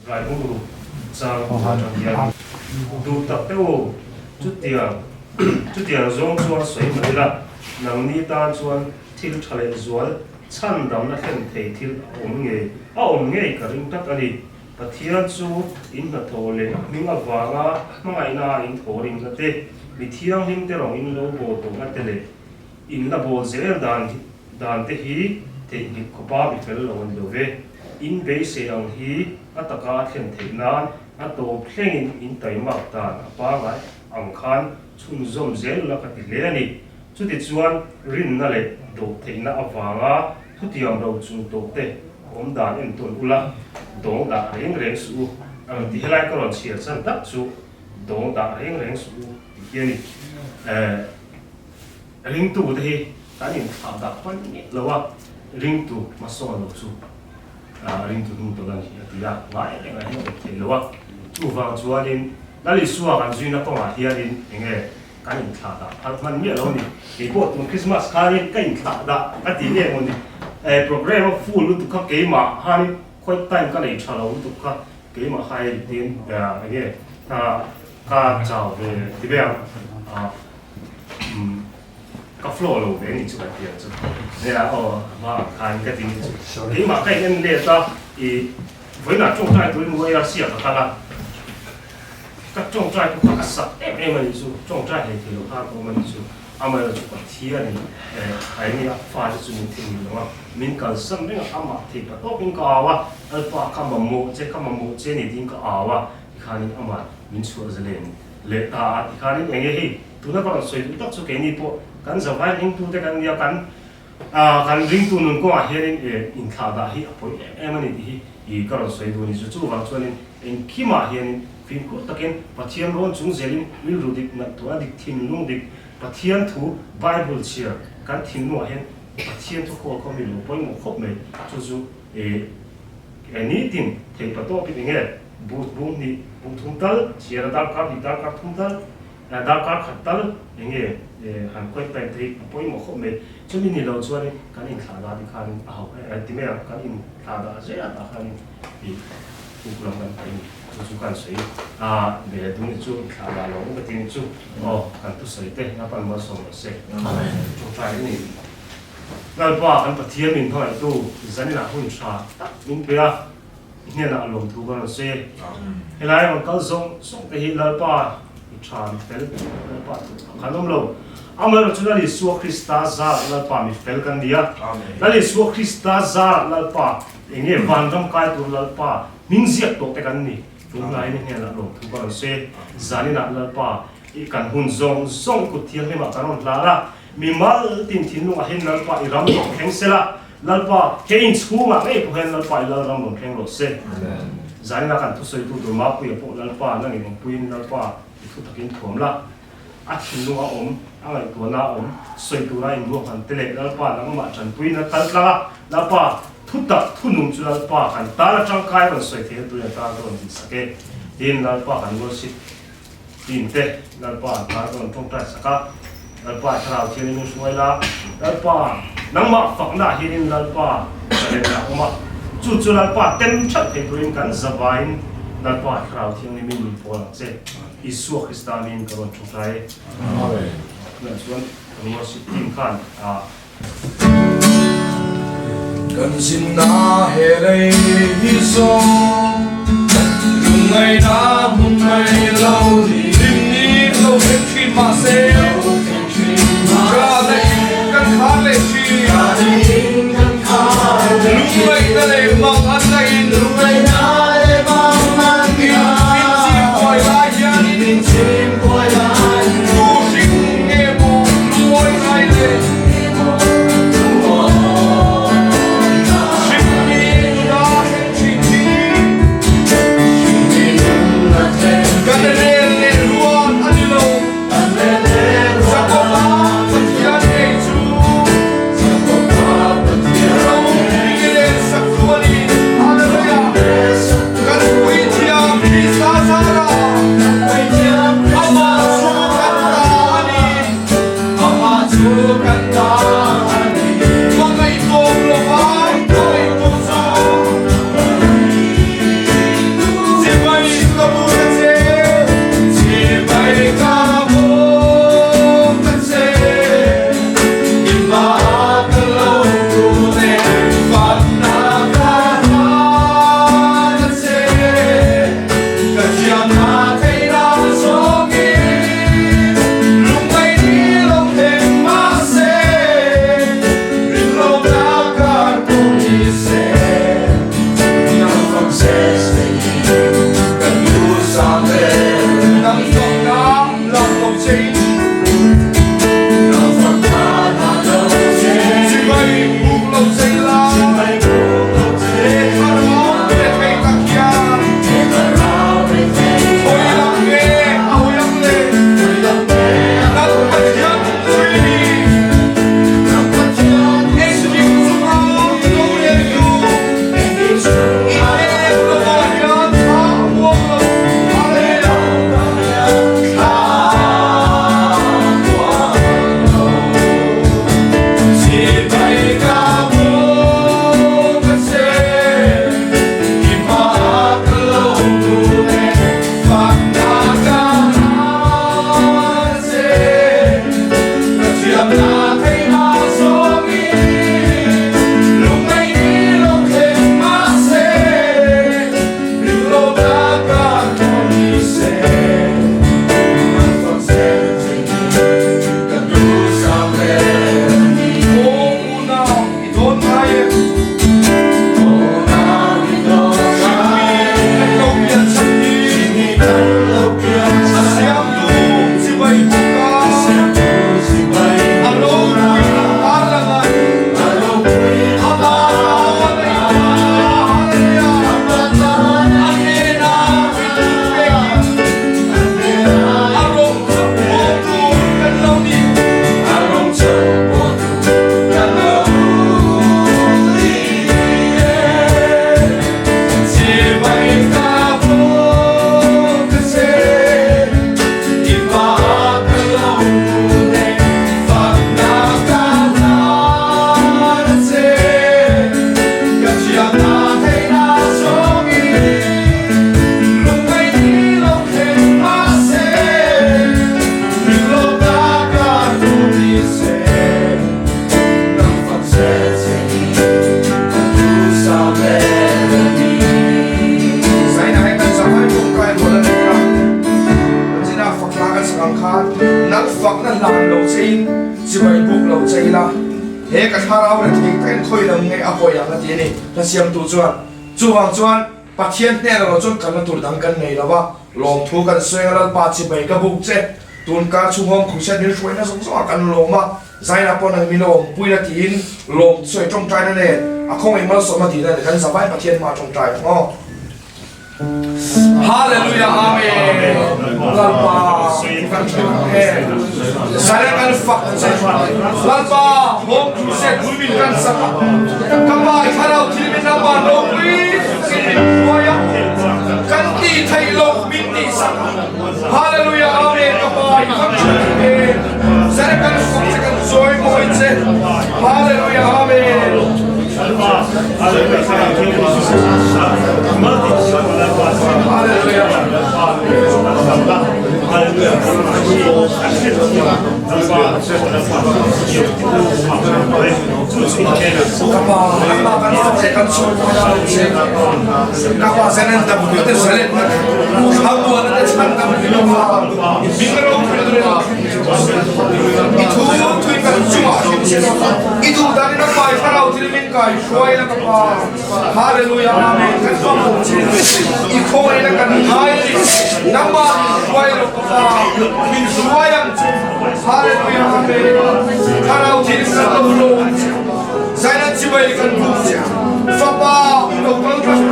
Rai bung ruk chang atang hian duh tak te u, chutiang chutiang zawng chuan sawi mai ila, nangni tan chuan thil tha leh zual chhandamna thlen thei thil a awm ngei a awm ngei ka ring tlat a ni. Pathian chu in hnathawh leh hming avanga hmangaihna a in thaw rinna te, mi thianghlim te rawng in lo bawl tawhna te leh in la bawl zel dan dan te hi theihnghilh khawpa mi fel lo a ni lo ve. In beisei ang hi a taka a thlen theih nan a tawp thlengin in taimak dan a pangai ang khan chhunzawm zel la ka ti hle a ni. Chutichuan rinna leh dawhtheihna avanga thutiam ro chung tawh te awm dan entawn ula, dawng dah reng reng suh u ang ti helai ka rawn chhiar chan tak chu dawng dah reng reng suh u tih hi a ni. Ringtu te hi kan inthlah dah hman miah lo a, ringtu hmasawn lo chu ringtu hnung tawlh a ni a ti a, ngai reng ah hian a awm theih lo a. Chuvang chuanin Lal Isua kan zuina kawngah hianin enge kan inthlah dah phal hman miah lo a ni. Keipawh tun Christmas khanin ka inthlah dah ka ti nge maw ni, program a full lutuk kha keimah khanin khawi time ka nei tha lo lutuk kha keimah kha hei tiin enge ka chau ve ti ve ang. Ka flow lo ve ni chu ka ti ang chu. Nia aw a hma ang khan ka ti ni chu. Keimah ka in en let a, i vawiinah tawngtai turin YRC ah ka kal a, ka tawngtai pawh kha ka sak em em a ni chu, tawngtai hlei thei lo khan ka awm a ni chu. Amaherawhchu Pathianin a eng nge a fate chu min theihnghilh lo a, min kalsan reng a, amah thei pa tawkin ka au a, Lalpa ka mamawh che, ka mamawh che ni tiin ka au a, tikhanin amah min chhuah zalen leh ta a, tikhanin eng nge hei Tuna ka rawn sawi duh tak chu keini pawh kan zavai ringtute kan nia, kan kan ringtu nun kawngah hianin inthlah dah hi a pawi em em a ni tih hi i ka rawn sawi duh a ni. Chu chuvang chuanin engkimah hianin fimkhur takin Pathian rawn chung zelin rilru dik, ngaihtuahna dik, thinlung dik, Pathian thu Bible chhiar kan thinlungah hian Pathian thu khawl khawm hi lo pawimawh khawp mai. Chu chu nitin theih patawpin enge bung hnih, bung thum tal chhiar a darkar hnih, darkar thum tal Darkar khat tal eng nge han khawih time te hi a pawimawh khawp mai. Chumi ni lo chuanin kan inthlah dah ni khanin a hauh em ti mai ang, kan inthlah dah zel ah khanin ih uk lam kan paih a ni. Chu chu kan sawi a ve leh tun ni chu inthlah dah lo ka ti ni chu aw kan thusawi te Lapan malsawm rawh se. Tawngtai a ni. Lalpa kan Pathian min hmangaihtu zaninah hun tha tak min pe a. I hnenah a lawmthu ka rawn sawi e. Helai rawn kal zawng zawng te hi Lalpa i tha mi fel, Lalpa chu a khan awm lo. Amaherawhchu Lal Isua Krista zarah Lalpa mi fel kan ni a. Lal Isua Krista zarah Lalpa enge vanram kai tur Lalpa hming ziak tawh te kan ni. Tunlaiin i hnenah lawmthu ka rawn sawi e. Zaninah Lalpa i kan hun zawng zawng kut thianghlimah kan rawn hlan a. Mi mal tin thinlungah hian Lalpa i ram rawn thleng sela, Lalpa he inchhungah ngei pawh hian Lalpa i Lalram rawn thleng rawh se. Zaninah kan thusawitu tur Mapuia pawh Lalpa nangin awmpuiin Lalpa i thu takin thuam la, a thinlung a awm, a ngaihtuahna a awm, sawi tura inruahman te leh Lalpa nangmah tanpuiin a kal tlang a, Lalpa thu tak thu nung chu Lalpa kan tan a tangkai rawn sawi theihna turin a tan ka rawn dinsak e tiin Lalpa kan worship Tin te, Lalpa an tan ka rawn tawngtai sak a, Lalpa i thlarau thiangin min hruai la, Lalpa nangmah fakna ah hianin Lalpa zalen a awm a, chu chu Lalpa tem ṭhat thei turin kan zavaiin Lalpa i thlarau thianghlimin min pawl ang che, Isua Krista miin ka rawn tawngtai e. Amen. Tunah chuan kan worship team khan a. Kan zinna he lei hi zawng lungngaihna hmun mai lo ni. Hlimni lo thleng thin mahse ka neih kan khar leh thin. Lungngaihna leh mang an nain in chim buai lai hianin tu hring nge maw lungawi ngai le. Chibai ka buk che i hma ka lo kun e fakna ka hlan che ka thiamna theihna zawngin lungngai ni lo thleng mahse ringlawkna ka hnu ni se nang fak zel che hi ka duhsa ber a ni. Zaina he kan zahai tawngtai rual a nei a, kan zina fak hla kan sak ang khan nang fakna hlan lo che in chibai buk lo che ila he ka thlarau rethei takin khawi lam nge a hawi ang a ti a ni. Hla siamtu chuan chuvang chuan Pathian hnenah lo chuan kalna tur dang kan nei lo a, lawmthu kan sawi anga Lalpa chibai ka buk che, tun kar chhunghawm khuhsiat min hruaina zawng zawngah kan lawm a, Zaina pawh nang min lo awmpui la tiin lawm sawi tawngtaina nen a khawngaih malsawmna tihna nen kan zavai Pathian hmaah tawngtai ang aw. Hallelujah Amen Lalpa kan tha e Zaina kan fak che Lalpa home crusade bul min kan sak a ka pa i thlarau thil min lalpa ropui takin min hruai a kan tih theih loh min tih sak a Hallelujah Amen ka pa i fak tha e Zaina kan fak che kan chawi mawi che Hallelujah Amen Ka pa anmah kan fak le kan chawi mawi lo che ka pa zanen dam te zalen na thlamuan na te chhan dam ni lo ma min ro phil re I thu thui kan chungah hrim che i duh dan in a pai thlarau thil min kai hruai la ka pa Hallelujah Amen kan fam awm che i khawngaih na kan ngai a ni nangmah min hruai lo ka pa min hruai ang che Hallelujah Amen thlarau thil kan lo lawm che zainan chibai kan buk che fapa lo kal tlat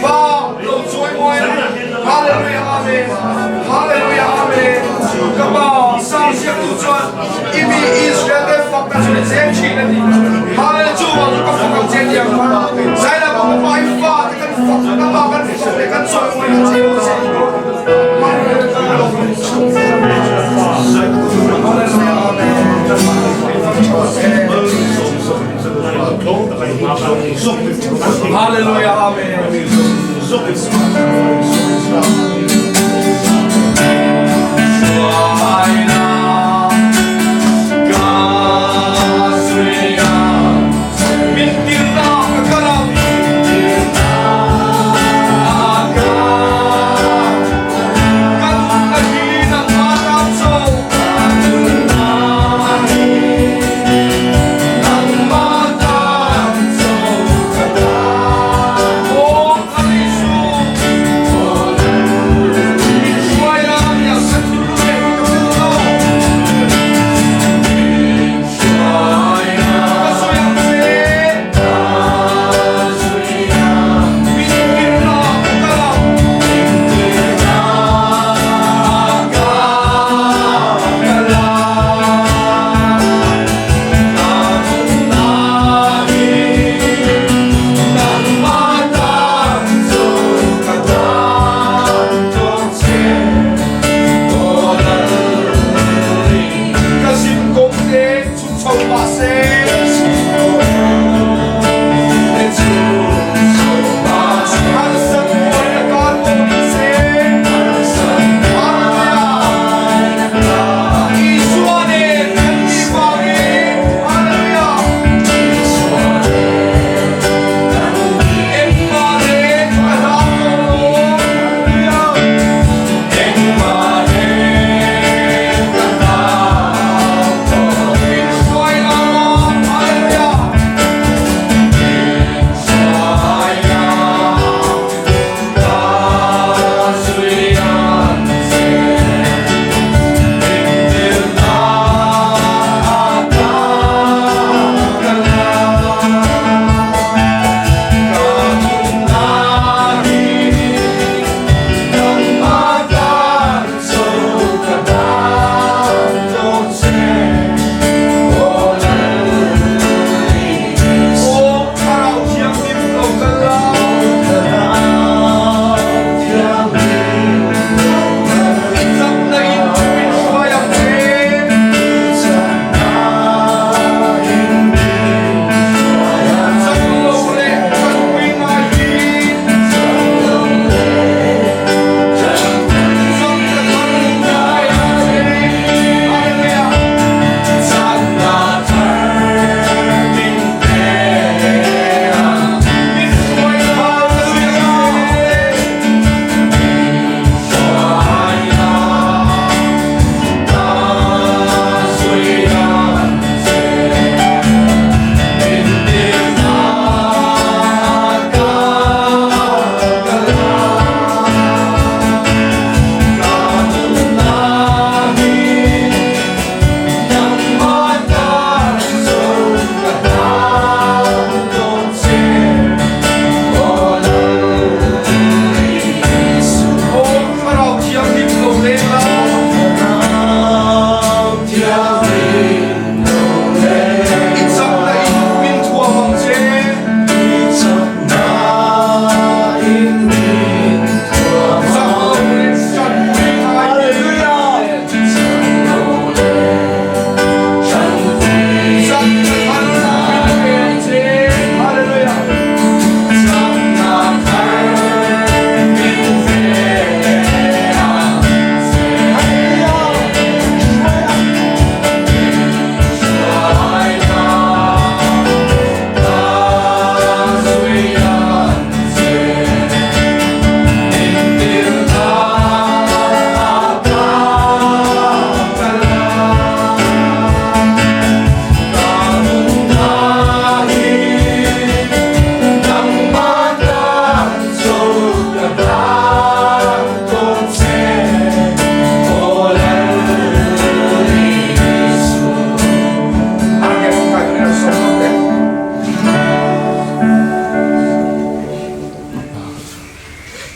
pa lo chawi mawi la Hallelujah Amen Hallelujah Amen Ka pa Psalm ziaktu chuan i mi Israel te fakna chu ni cheng thin a ti Hallelujah chu vang chu ka fak ang che ti ang khan Zaina pawh ka pa i fa te kan fak ka pa kan fak leh kan chawi mawi ang che u che Hallelujah Amen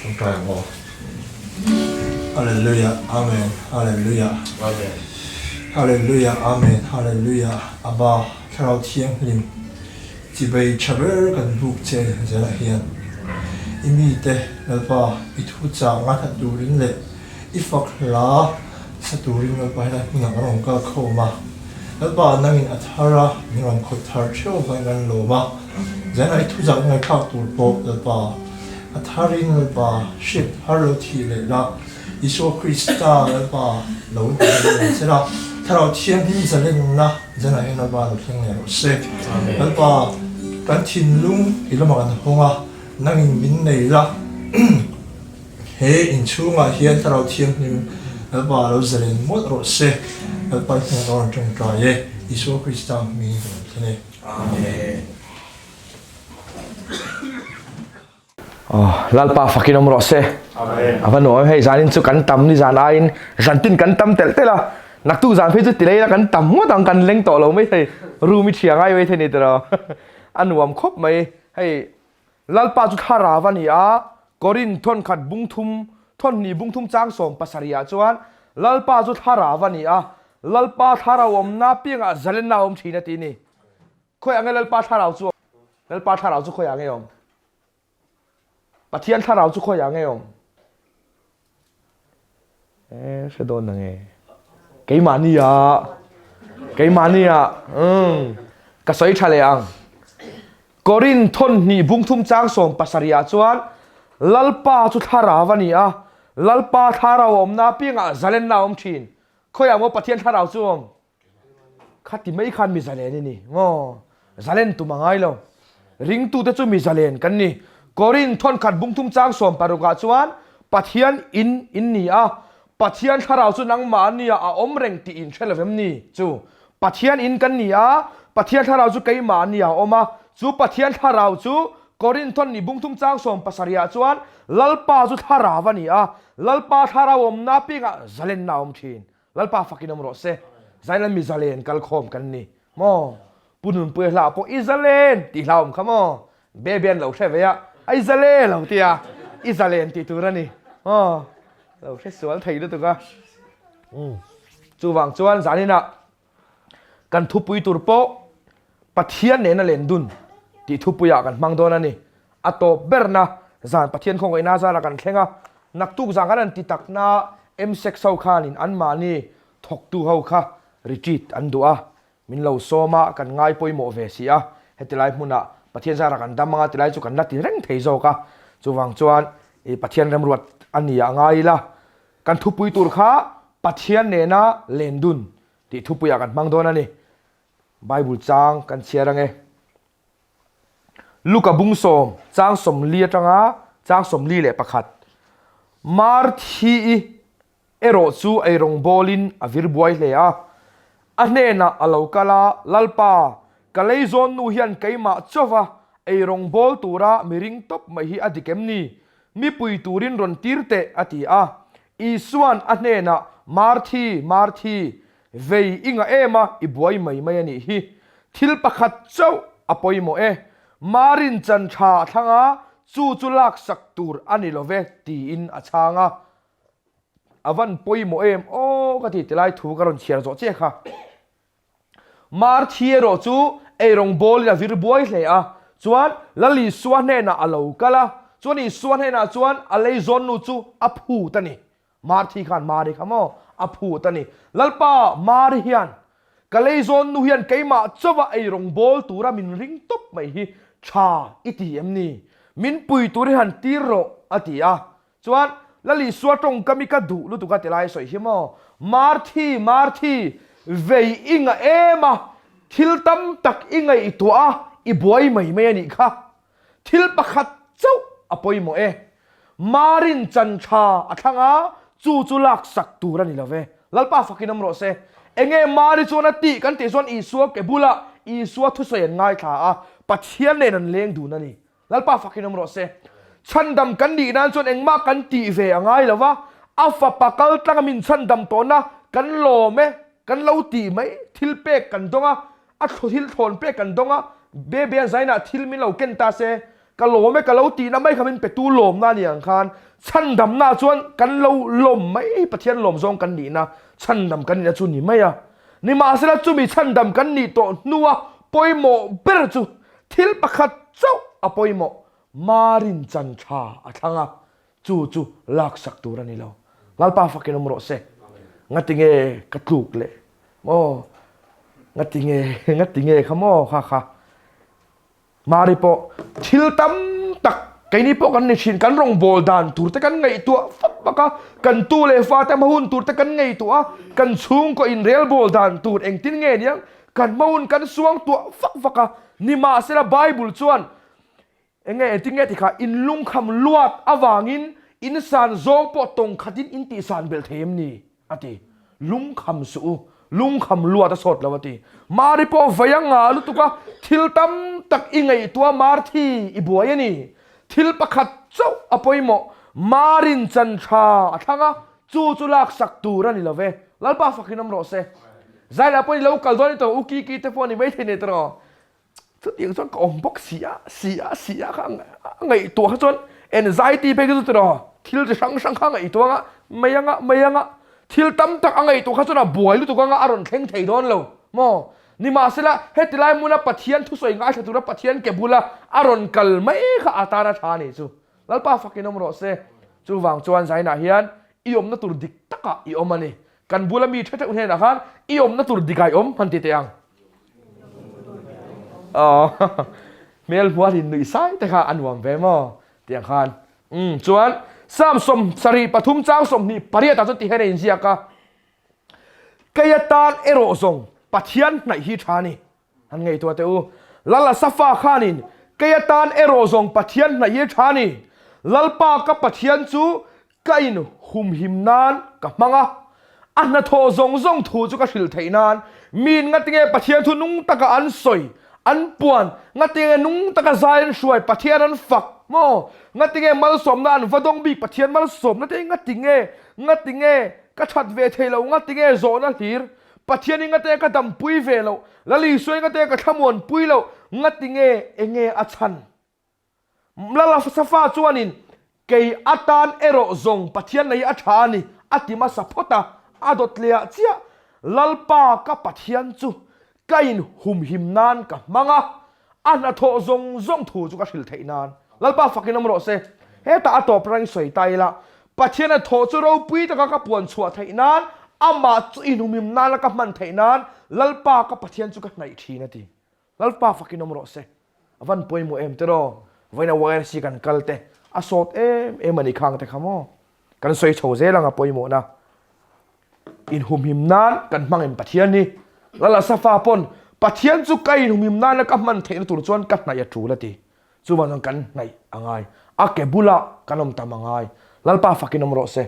Tawngtai ang aw. Hallelujah Amen Hallelujah Amen Hallelujah Amen Hallelujah Abba Thlarau Thianghlim Chibei tha ber kan buk che zelah hian i mite Lalpa i thu chah ngaithla turin leh i fak hla sa turin Lalpa helai hmunah kan rawn kal khawm a, Lalpa nangin a thar a min rawn khawih thar theuh avangin kan lawm a, zanah i thu chah ngaihthlak tur pawh Lalpa a tharin Lalpa hriat har lo thih leh la Isua Krista Lalpa lo hmu leh che la, Thlarau Thianghlim zalenna zanah hian Lalpa lo thleng leh rawh se. Lalpa kan thinlung i lamah kan hawng a, nangin min nei la. He inchhungah hian Thlarau Thianghlim Lalpa lo zalen mawlh rawh se. Lalpa i hnenah ka rawn tawngtai e, Isua Krista hmingin ka lo thlen e. Amen. Lalpa fakin awm rawh se. A va nuam em hei zanin chu kan tam ni zan aiin zantin kan tam telh telh a. Naktuk zan phei chu ti lei la kan tam ngawt ang kan leng tawh lo mai thei. Room i thiang ai mai thei ni tiraw. A nuam khawp mai. Hei Lalpa chu thlarau a ni a, Korinth thawnkhat bung thum thawnhnih bung thum chang sawm pasarihah chuan Lalpa chu thlarau a ni a, Lalpa thlarau awmna piangah zalenna a awm thin a ti ni. Khawiah nge Lalpa thlarau chu awm? Lalpa thlarau chu khawiah nge awm? Pathian thlarau chu khawiah nge awm? Eh, hre dawn na nge? Keimahni ah, keimahni ah, um, ka sawi tha leh ang. Korin thawn hnih bung thum chang sawm pasarih ah chuan Lalpa chu thlarau a ni a, Lalpa thlarau a awmna apiangah zalenna a awm thin. Khawiah maw Pathian thlarau chu awm? Khati mai khan mi zalen i ni maw? Zalen tum a ngai lo. Ringtute chu mi zalen kan ni. Korinth thawnkhat bungthum chang 16 ah chuan Pathian in in ni a, Pathian thlarau chu nangmah an nia a awm reng tih in hre lo vem ni? Chu Pathian in kan ni a, Pathian thlarau chu keimah an nia a awm a, chu Pathian thlarau chu Korinth thawn ni bungthum chang 17 ah chuan Lalpa chu thlarau a ni a, Lalpa thlarau awmna apiangah zalenna a awm thin. Lalpa fakin awm rawh se. Zailan mi zalen kal khawm kan ni maw? Pu Nunpuia hla pawh i zalen tih hla awm kha maw? Baby an lo hre ve a, a i zale lo tia, i zalen tih tur a ni maw? Lo hre sual thei lutuk a. Chuvang chuan zaninah kan thupui tur pawh Pathian nena len dun tih thupuiah kan hmang dawn a ni. A tawp berna zan Pathian khawngaihna zara kan thleng a, naktuk zan kan han ti takna MSEC ho khanin anmahni thawktu ho kha retreat an duh a, min lo sawm a, kan ngai pawimawh ve si a, heti lai hmunah Pathian zara kan dam anga tilai chu kan la ti reng thei zawk a, chuvang chuan i Pathian remruat a ni ah ngai ila, kan thupui tur kha Pathian nena len dun tih thupuiah kan hmang dawn a ni. Bible chang kan chhiar ange. Luka bung sawm chang 40 atanga chang 41. Marthi-i erawh chu eirawng bawlin a vir buai hle a. A hnenah a lo kal a, Lalpa, ka lei zawn nu hian keimah chauva eirawng bawl tura mi ring tawp mai hi a dik em ni? Mipui turin rawn tir teh, a ti a. Isua'n a hnenah, Marthi, Marthi, Vei i ngah em a, i buai mai mai a nih hi. Thil pakhat chauh a pawimawh e. Marin chan tha a thlang a, chu chu laksak tur a ni lo ve, tiin a chhang a. A van pawimawh em aw ka ti tilai thu ka rawn chhiar zawh chiah kha. Marthi erawh chu eirawng bawlin a vir buai hle a, chuan Lal Isua hnenah a lo kal a, chuan Isua hnenah chuan a leizawnnu chu a phut a ni. Marthi khan Mari kha maw a phut a ni. Lalpa, Mari hian ka leizawn nu hian keimah chauha eirawng bawl tura min ring tawp mai hi tha i ti em ni? Min pui turin han tir rawh a ti a. Chuan Lal Isua tawngkam i ka duh lutuk a ti lai sawi hi maw? Marthi, Marthi, vei i ngah em a, thil tam tak i ngaihtuah a, i buai mai mai a nih kha. Thil pakhat chauh a pawimawh e. Marin chan tha a thlang a, chu chu laksak tur a ni lo ve. Lalpa fakin awm rawh se. Enge Mari chuan a tih kan tih chuan Isua ke bulah Isua thusawi an ngaithla a, Pathian nen an leng dun a ni. Lalpa fakin awm rawh se. Chhandam kan nih nan chuan engmah kan tih ve a ngai lo va, a fapa kal tlanga min chhandam tawhna kan lawm e, kan lo tih mai, thil pek kan dawng a, A thil thlawn pek kan dawng a, Bebe a zainah thil min lo ken ta se, ka lawm e ka lo tihna mai kha min petu lawmna a ni ang khan. Chhandamna chuan kan lo lawm mai Pathian lawm zawng kan nihna chhandam kan nihna chu ni mai a. Nimahsela chumi chhandam kan nih tawh hnua pawimawh ber chu thil pakhat chauh a pawimawh, Marin chan tha a thlang a, chu chu laksak tur a ni lo. Lalpa fakin awm rawh se. Ngatinge ka tluk leh maw? Ngatinge ngatinge kha maw kha kha. Mari pawh thil tam tak keini pawh kan ni thin, kan rawngbâwl dan tur te kan ngaihtuah fak fak a, kan tu leh fa te hma hun tur te kan ngaihtuah a, kan chhungkaw inrelbawl dan tur engtin nge niang kan hma hun kan suangtuah fak fak a, nimahsela Bible chuan eng nge engtin nge tikha in lungkham luat avangin in san zawng pawh tawng khatin in tihsan belh thei em ni? A ti. Lungkham suh u, lungkham luat a sawt lo a ti. Mari pawh vei a ngah lutuk a, thil tam tak i ngaihtuah Marthi i buai a ni. Thil pakhat chauh a pawimawh, Marin chan tha a thlang a, chu chu laksak tur a ni lo ve. Lalpa fakin awm rawh se. Zailah pawh i lo kal dawn i tawh u Kiki te pawh a ni maithei nei tawh. Chutiang chuan ka awm bawk si a, si a, si a kha a ngaihtuah kha chuan anxiety phei kha chu tiraw thil chi hrang hrang kha a ngaihtuah anga mai anga mai anga thil tam tak a ngaihtuah kha chuan a buai lutuk anga a rawn thleng thei dawn lo maw nimahsela heti lai hmuna Pathian thusawi ngaithla tura Pathian ke bula a rawn kal mai kha a tan a tha a nih chu Lalpa fakin awm rawh se chuvang chuan zainah hian i awmna tur dik takah i awm a ni Kan bula mi ṭha ṭeuh hnenah khan i awmna tur dik ai awm han ti teh ang. Aw, hmel hmual in nuih sai te kha a nuam ve maw? Tiang khan. Um, chuan Psalm 73 chang 28 ah chuan ti hian a inziak a. Kei atan erawh zawng Pathian hnaih hi ṭha a ni. Han ngaihtuah teh u. Lal Asafa khanin, Kei atan erawh zawng Pathian hnaih hi a tha a ni. Lalpa ka Pathian chu ka in humhim nan ka hmang a. A hnathawh zawng zawng thu chu ka hrilh theih nan miin ngatinge Pathian thu nung taka an sawi, an puan, ngatinge nung taka zai an hruai, Pathian an fak maw? Ngatinge malsawmna an va dawng bik Pathian malsawmna te hi ngatinge, ngatinge ka that ve thei lo, ngatinge zawhna hlir Pathian i ngate ka dampui ve loh, Lal Isua i ngate ka thlamuanpui loh, ngati nge enge a chhan? Lal Safa chuanin, Kei atan erawh zawng Pathian nei a tha a ni, a ti hmasa phawt a, a dawt leh ah chiah, Lalpa ka Pathian chu ka in humhim nan ka hmang a, a hnathawh zawng zawng thu chu ka hrilh theih nan. Lalpa fakin awm rawh se. Hetah a tawp rang sawi ta ila, Pathian a thawh chu ropui taka ka puan chhuah theih nan, amah chu inhumhim nana ka hman theih nan, Lalpa ka Pathian chu ka hnaih thin a ti. Lalpa fakin awm rawh se. A van pawimawh em tiraw? Vawiin a YRC kan kal te, a sawt em em a ni khang te kha maw? Kan sawi chho zel ang a pawimawhna. Inhumhim nan kan hmang em Pathian hi? Lal Asafa pawn Pathian chu ka inhumhim nana ka hman theihna tur chuan ka hnaih a tul a ti. Chuvang chuan kan hnaih a ngai. A ke bulah kan awm tam a ngai. Lalpa fakin awm rawh se.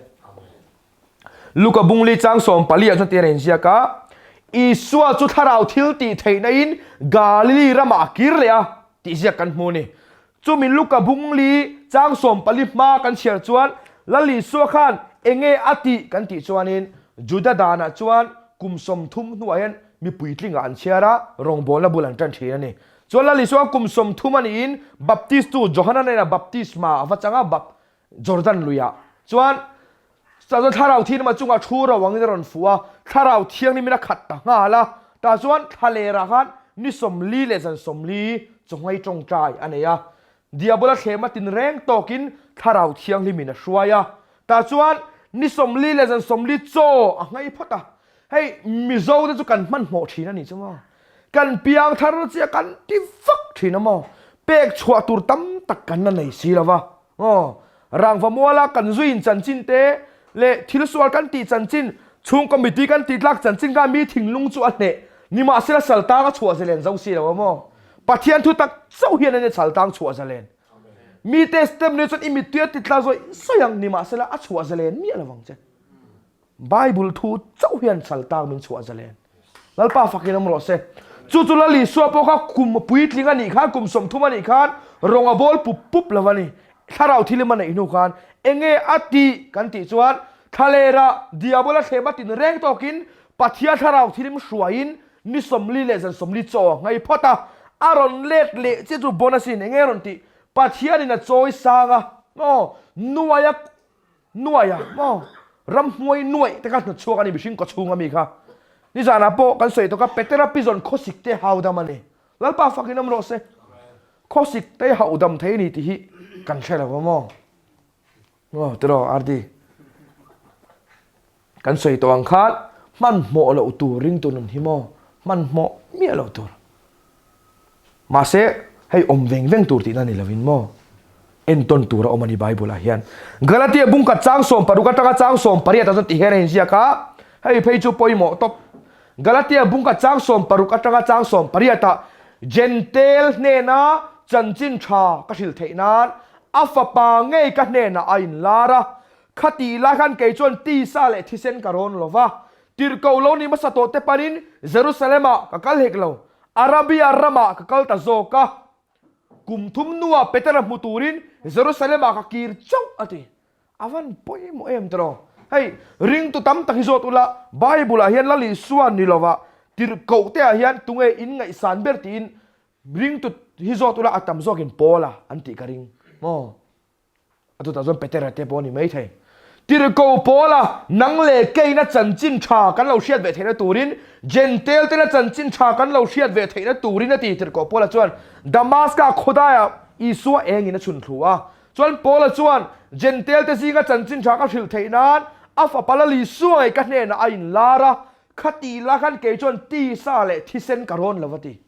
Luka bungli chang 14 ah chuan tihian a inziak a, Isua chu thlarau thil tih theihna in Galili ramah a kir leh a tih ziak kan hmu a ni. Chumi Luka bungli chang 14 hma kan chhiar chuan Lal Isua khan enge a tih kan tih chuanin Juda danah chuan kum 30 hnuah hian mipui tlingah an chhiar a, rawngbawlna bul an tan thin a ni. Chuan Lal Isua kum 30 a niin Baptistu Johana hnenah baptisma a va chang a, Bap Jordan luiah chuan chuan Thlarau Thianghlim a chungah thu ro angin a rawn fuh a, Thlarau Thianghlimin a khat ta nghal a, tah chuan thlalerah khan ni 40 leh zan 40 chawnghei tawngtai a nei a, Diabola thlema tinreng tawkin Thlarau Thianghlimin a hruai a, tah chuan ni 40 leh zan 40 chaw a nghei phawt a, hei Mizo te chu kan hmanhmawh thin a nih chu maw, kan piang thar chiah kan ti vak thin a maw, pek chhuah tur tam tak kan la nei si lo va. Aw, rangva muala kan zuin chanchin te leh thil sual kan tih chanchin, chhung committee kan tih tlak chanchin kha mi thinglung chu a hneh. Nimahsela saltang a chhuah zalen zo si lo a maw? Pathian thu tak chauh hian ania saltang chhuah zalen. Mi te step ni chuan i mittui a ti tla zawih zawih ang, nimahsela a chhuah zalen miah lovang che. Bible thu chauh hian saltang min chhuah zalen. Lalpa fakin awm rawh se. Chu chu Lal Isua pawh kha kum puitling a nih khan, kum 30 a nih khan rawng a bawl pup pup lo a ni. Thlarau thilim a neih hnu khan enge a tih kan tih chuan thlalera diabola thlem a tin reng tawkin Pathian thlarau thilim hruaiin ni 40 leh zan 40 chaw a nghei phawt a, a rawn let leh chiah chu bonus in enge a rawn tih? Pathianin a chawi sang a, aw, nuaia. Nuaia maw? Ramhnuai nuaih te kha hnawtchhuak a ni mihring kawchhung ami kha. Nizanah pawh kan sawi tawk a Petera pizawn khawsik te haudam a ni. Lalpa fakin awm rawh se. Khawsik te haudam thei a ni tih hi kan hre lo a maw? Maw tiraw RD? Kan sawi tawh ang khan hmanhmawh loh tur ringtu nun hi maw? Hmanhmawh miah loh tur. Mahse, hei awm veng veng tur tihna ni lovin maw? Entawn tur a awm a ni Bible-ah hian. Galatia bungkhat chang 16 atanga chang 18 ah chuan ti hian a inziak a, hei phei chu pawimawh tawp. Galatia bungkhat chang 16 atanga chang 18 ah Jentail hnena chanchin tha ka hrilh theih nan a fapa ngei ka hnenah a inlar a, Khatih lai khan kei chuan tisa leh thisen ka rawn lo va, tirhkoh lo ni hmasa tawh te panin Jerusalem-ah ka kal hek lo, Arabia ramah ka kal ta zawk a. Kum thum hnuah Petera hmu turin Jerusalem-ah ka kir chauh a ti. A van pawimawh em tiraw? Hei, ringtu tam tak hi zawt ula, Bible-ah hian Lal Isua ni lova tirhkoh te ah hian tunge in ngaihsan ber tiin ringtu hi zawt ula a tam zawkin Paula an tih ka ring maw? A chutah chuan Petera te pawh a ni maithei. Tirhkoh Paula, nang leh keina chanchin tha kan lo hriat ve theihna turin, Jentail tena chanchin tha kan lo hriat ve theihna turin a ti. Tirhkoh Paula chuan Damaska khawdaiah Isua engin a chhun thlu a. Chuan Paula chuan, Jentail te zinga chanchin tha ka hrilh theih nan a fapa Lal Isua ngei ka hnenah a inlar a, khati la khan kei chuan tisa leh thisen ka rawn lo a ti.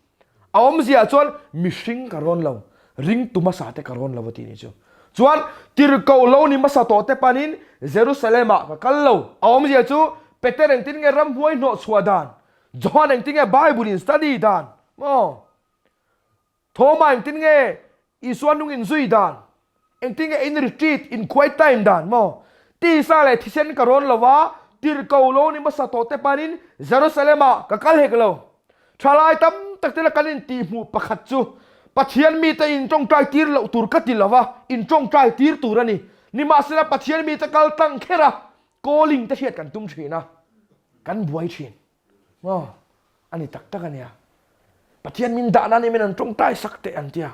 A awmzia chuan mihring ka rawn lo, ringtu hmasa te ka rawn lo a ti ni chu. Chuan tirhkoh lo ni hmasa tawh te panin Jerusalem-ah ka kal lo. A awmzia chu Peter engtin nge ramhuai hnawh chhuah dan, Johan engtin nge Bible in study dan, maw? Thoma engtin nge Isua nung in zui dan, engtin nge in retreat, in quiet time dan, maw? Tisa leh thisen ka rawn lo a, tirhkoh lo ni hmasa tawh te panin Jerusalem-ah ka kal hek lo. Thalai tam tak tela kan intihhmuh pakhat chu Pathian mite in tawngtai tir loh tur ka ti lo va, in tawngtai tir tur a ni. Nimahsela Pathian mite kal tlang kher a, calling te hriat kan tum thin a, kan buai thin. Maw? A ni tak tak a nia. Pathian min dah nan hian an tawngtai sak teh an tia.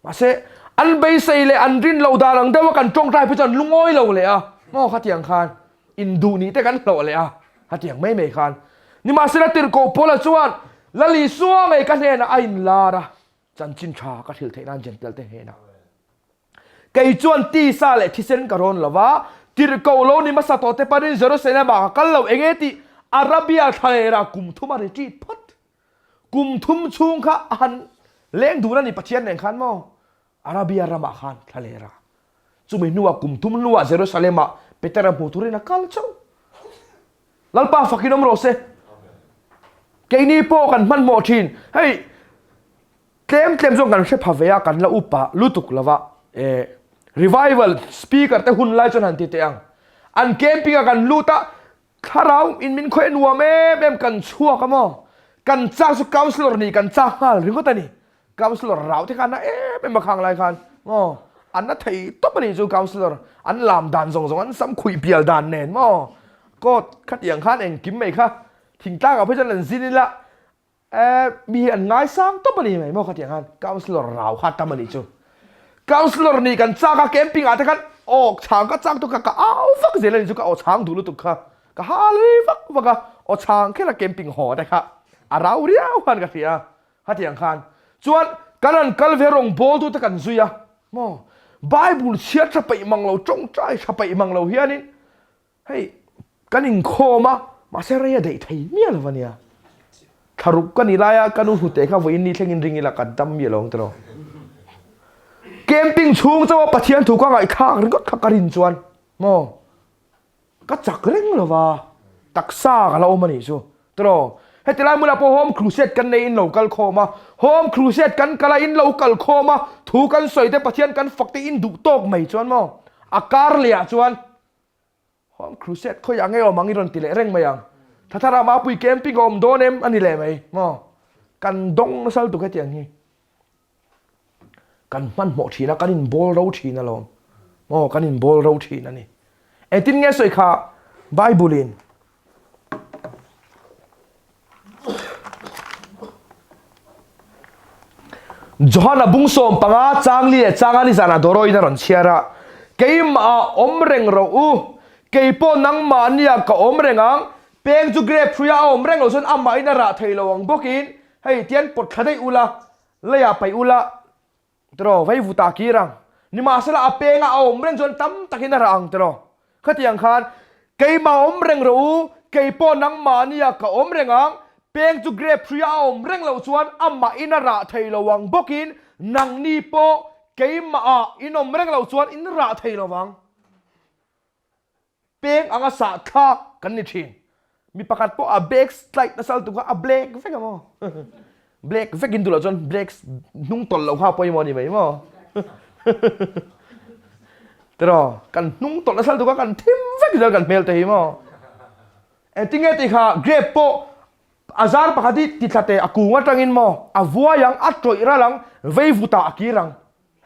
Mahse, an beisei leh an rin loh dan ang deuha kan tawngtai phei chuan lungawi lo leh a, maw khatiang khan induh nih te kan hlawh leh a, khatiang mai mai khan. Nimahsela tirhkoh Paula chuan Lal Isua ngei ka hnenah a inlar a, chanchin tha ka hrilh theih nan Jentail te hnenah. Kei chuan tisa leh thisen ka rawn lo va, tirhkoh lo ni hmasa tawh te panin Jerusalem-ah ka kal lo eng e tih Arabia thlalerah kum thum a retreat phawt. Kum thum chhung kha a han leng dun a ni Pathian nen khan maw? Arabia ramah khan thla ler a. Chumi hnuah kum thum hnuah Jerusalem-ah Petera hmu turin a kal chauh. Lalpa fakin awm rawh se. Keini pawh kan hmanhmawh thin. Hei tlem tlem chuan kan hre pha ve a, kan la upa lutuk lova. Eh, revival speaker te hun lai chuan han ti teh ang. An camping a kan lut a, Thlarau in min khawih nuam em em kan chhuak a maw? Kan chak chu councillor nih kan chak nghal ringawt a ni. Councillor rau te kha an na em em a khang lai khan maw? An na thei tawp a nih chu councillor an lam dan zawng zawng an sam khuih pial dan nen maw? Court khatiang khan engkim mai kha thingtlang ah phei chuan an zin ila Eh, mi hi an ngaisang tawp a ni mai maw khatiang khan councillor rau kha tam a nih chu. Councillor nih kan chak a camping ah te khan aw chhang ka chak tuk kha ka au vak zel a nih chu ka aw chhang duh lutuk kha ka ha lui vak vak a aw chhang kher a camping haw te kha a rau riau khan ka hria khatiang khan chuan kan han kal ve rawng bawl tu te kan zui a maw Bible chhiar tha peih mang lo tawngtai tha peih mang lo hianin Hei, kan inkhawm a, mahse rei a daih thei miah lo ania. Thlaruk ka ni laia ka nu hnute kha vawiin ni thlengin ring ila ka dam miah lo ang tiraw. Camping chhung chauha Pathian thu ka ngaihthlak ringawt kha ka rin chuan maw ka chak reng lo va, taksa ka la awm a nih chu tiraw. Heti lai hmunah pawh home crusade kan nei in lo kal khawm a, home crusade kan kal a in lo kal khawm a, thu kan sawi te Pathian kan fak te in duh tawk mai chuan maw a kar leh ah chuan Home crusade khawiah nge awm ang i rawn ti leh reng mai ang. Thathara Mapui camping a awm dawn em a ni leh mai maw? Kan dawng nasa lutuk hetiang hi. Kan hmanhmawh thin a, kan inbawl ro thin alawm. Maw kan inbawl ro thin a ni. Engtin nge sawi kha Bible in Johana bung 15 chang li leh changa nizanah Doro in a rawn chhiar a. Keimah ah awm reng rawh u, kei pawh nangmahniah ka awm reng ang, peng chu grape hruia a awm reng loh chuan amahin a rah thei lo ang bawkin, hei tian pawt thla daih ula, leiah paih ula, tiraw, vei vutah kir ang. Nimahsela a penga a awm reng chuan tam takin a rah ang tiraw. Khatiang khan, Keimah awm reng rawh u, kei pawh nangmahniah ka awm reng ang, peng chu grape hruia a awm reng loh chuan amahin a rah thei lo ang bawkin nangni pawh keimahah in awm reng loh chuan in rah thei lo vang. Peng anga sah thlak kan ni thin. Mi pakhat pawh a back slide nasa lutuk kha a black vek a maw? Black vek in duh loh chuan black hnung tawlh loh kha a pawimawh a ni mai maw? Tiraw kan hnung tawlh nasa lutuk a kan thim vek zel kan hmel te hi maw? Engtinge tih kha grape pawh a zar pakhat hi ti thla teh a kung atangin maw a vuai ang a tawih ral ang vei vutah a kir ang.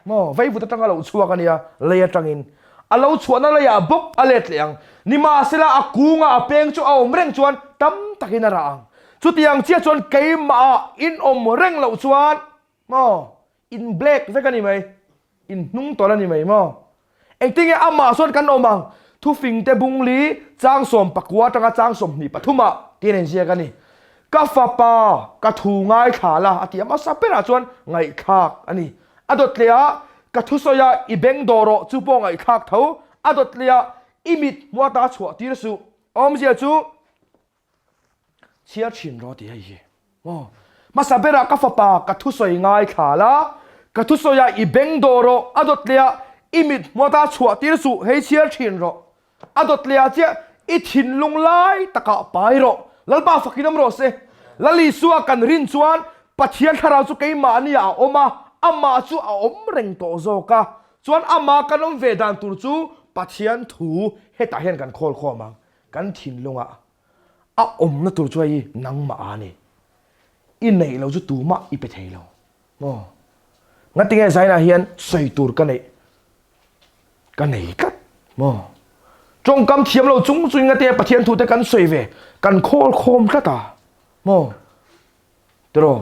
Maw, veivut atanga lo chhuak a nia, lei atangin. A lo chhuahna leiah bawk a let leh ang. Nimahsela a kunga a peng chu a awm reng chuan tam takin a rah ang. Chutiang chiah chuan keimahah in awm reng loh chuan maw, in black vek a ni mai, in hnung tawlh a ni mai maw. Engtinge amah chuan kan awm ang? Thufingte bungli changsawm pakua atanga changsawm hnih pathumah tiin a inziak a ni. Ka fapa, ka thu ngaithla la a ti a, hmasa berah chuan ngaihthlak a ni. A dawt leh ah ka thusawi a i beng dawh rawh chu pawh ngaihthlak tho, a dawt leh ah i mit hmuh ata chhuah tir suh. Awmzia chu chhiar thin rawh tih hei hi. Aw, hmasa berah ka fapa ka thusawi ngaithla la, ka thusawi ah i beng dawh rawh, a dawt leh ah i mit hmuh ata chhuah tir suh, hei chhiar thin rawh. A dawt leh ah chiah i thinlung lai takah pai rawh. Lalpa fakin awm rawh se. Lal Isua kan rin chuan Pathian thlarau chu keimahni ah a awm a, amah chu a awm reng tawh zawk a. Chuan amah kan awm ve dan tur chu Pathian thu hetah hian kan khawl khawm ang. Kan thinlungah a awmna tur chu hei nangmah a ni. I neih lo chu tumah i pe thei lo. Maw? Ngatinge Zaina hian sawi tur ka neih ka nei tlat maw? Tawngkam thiam lo chung chung ngatinge Pathian thu te kan sawi ve kan khawl khawm tlat a maw? Tiraw?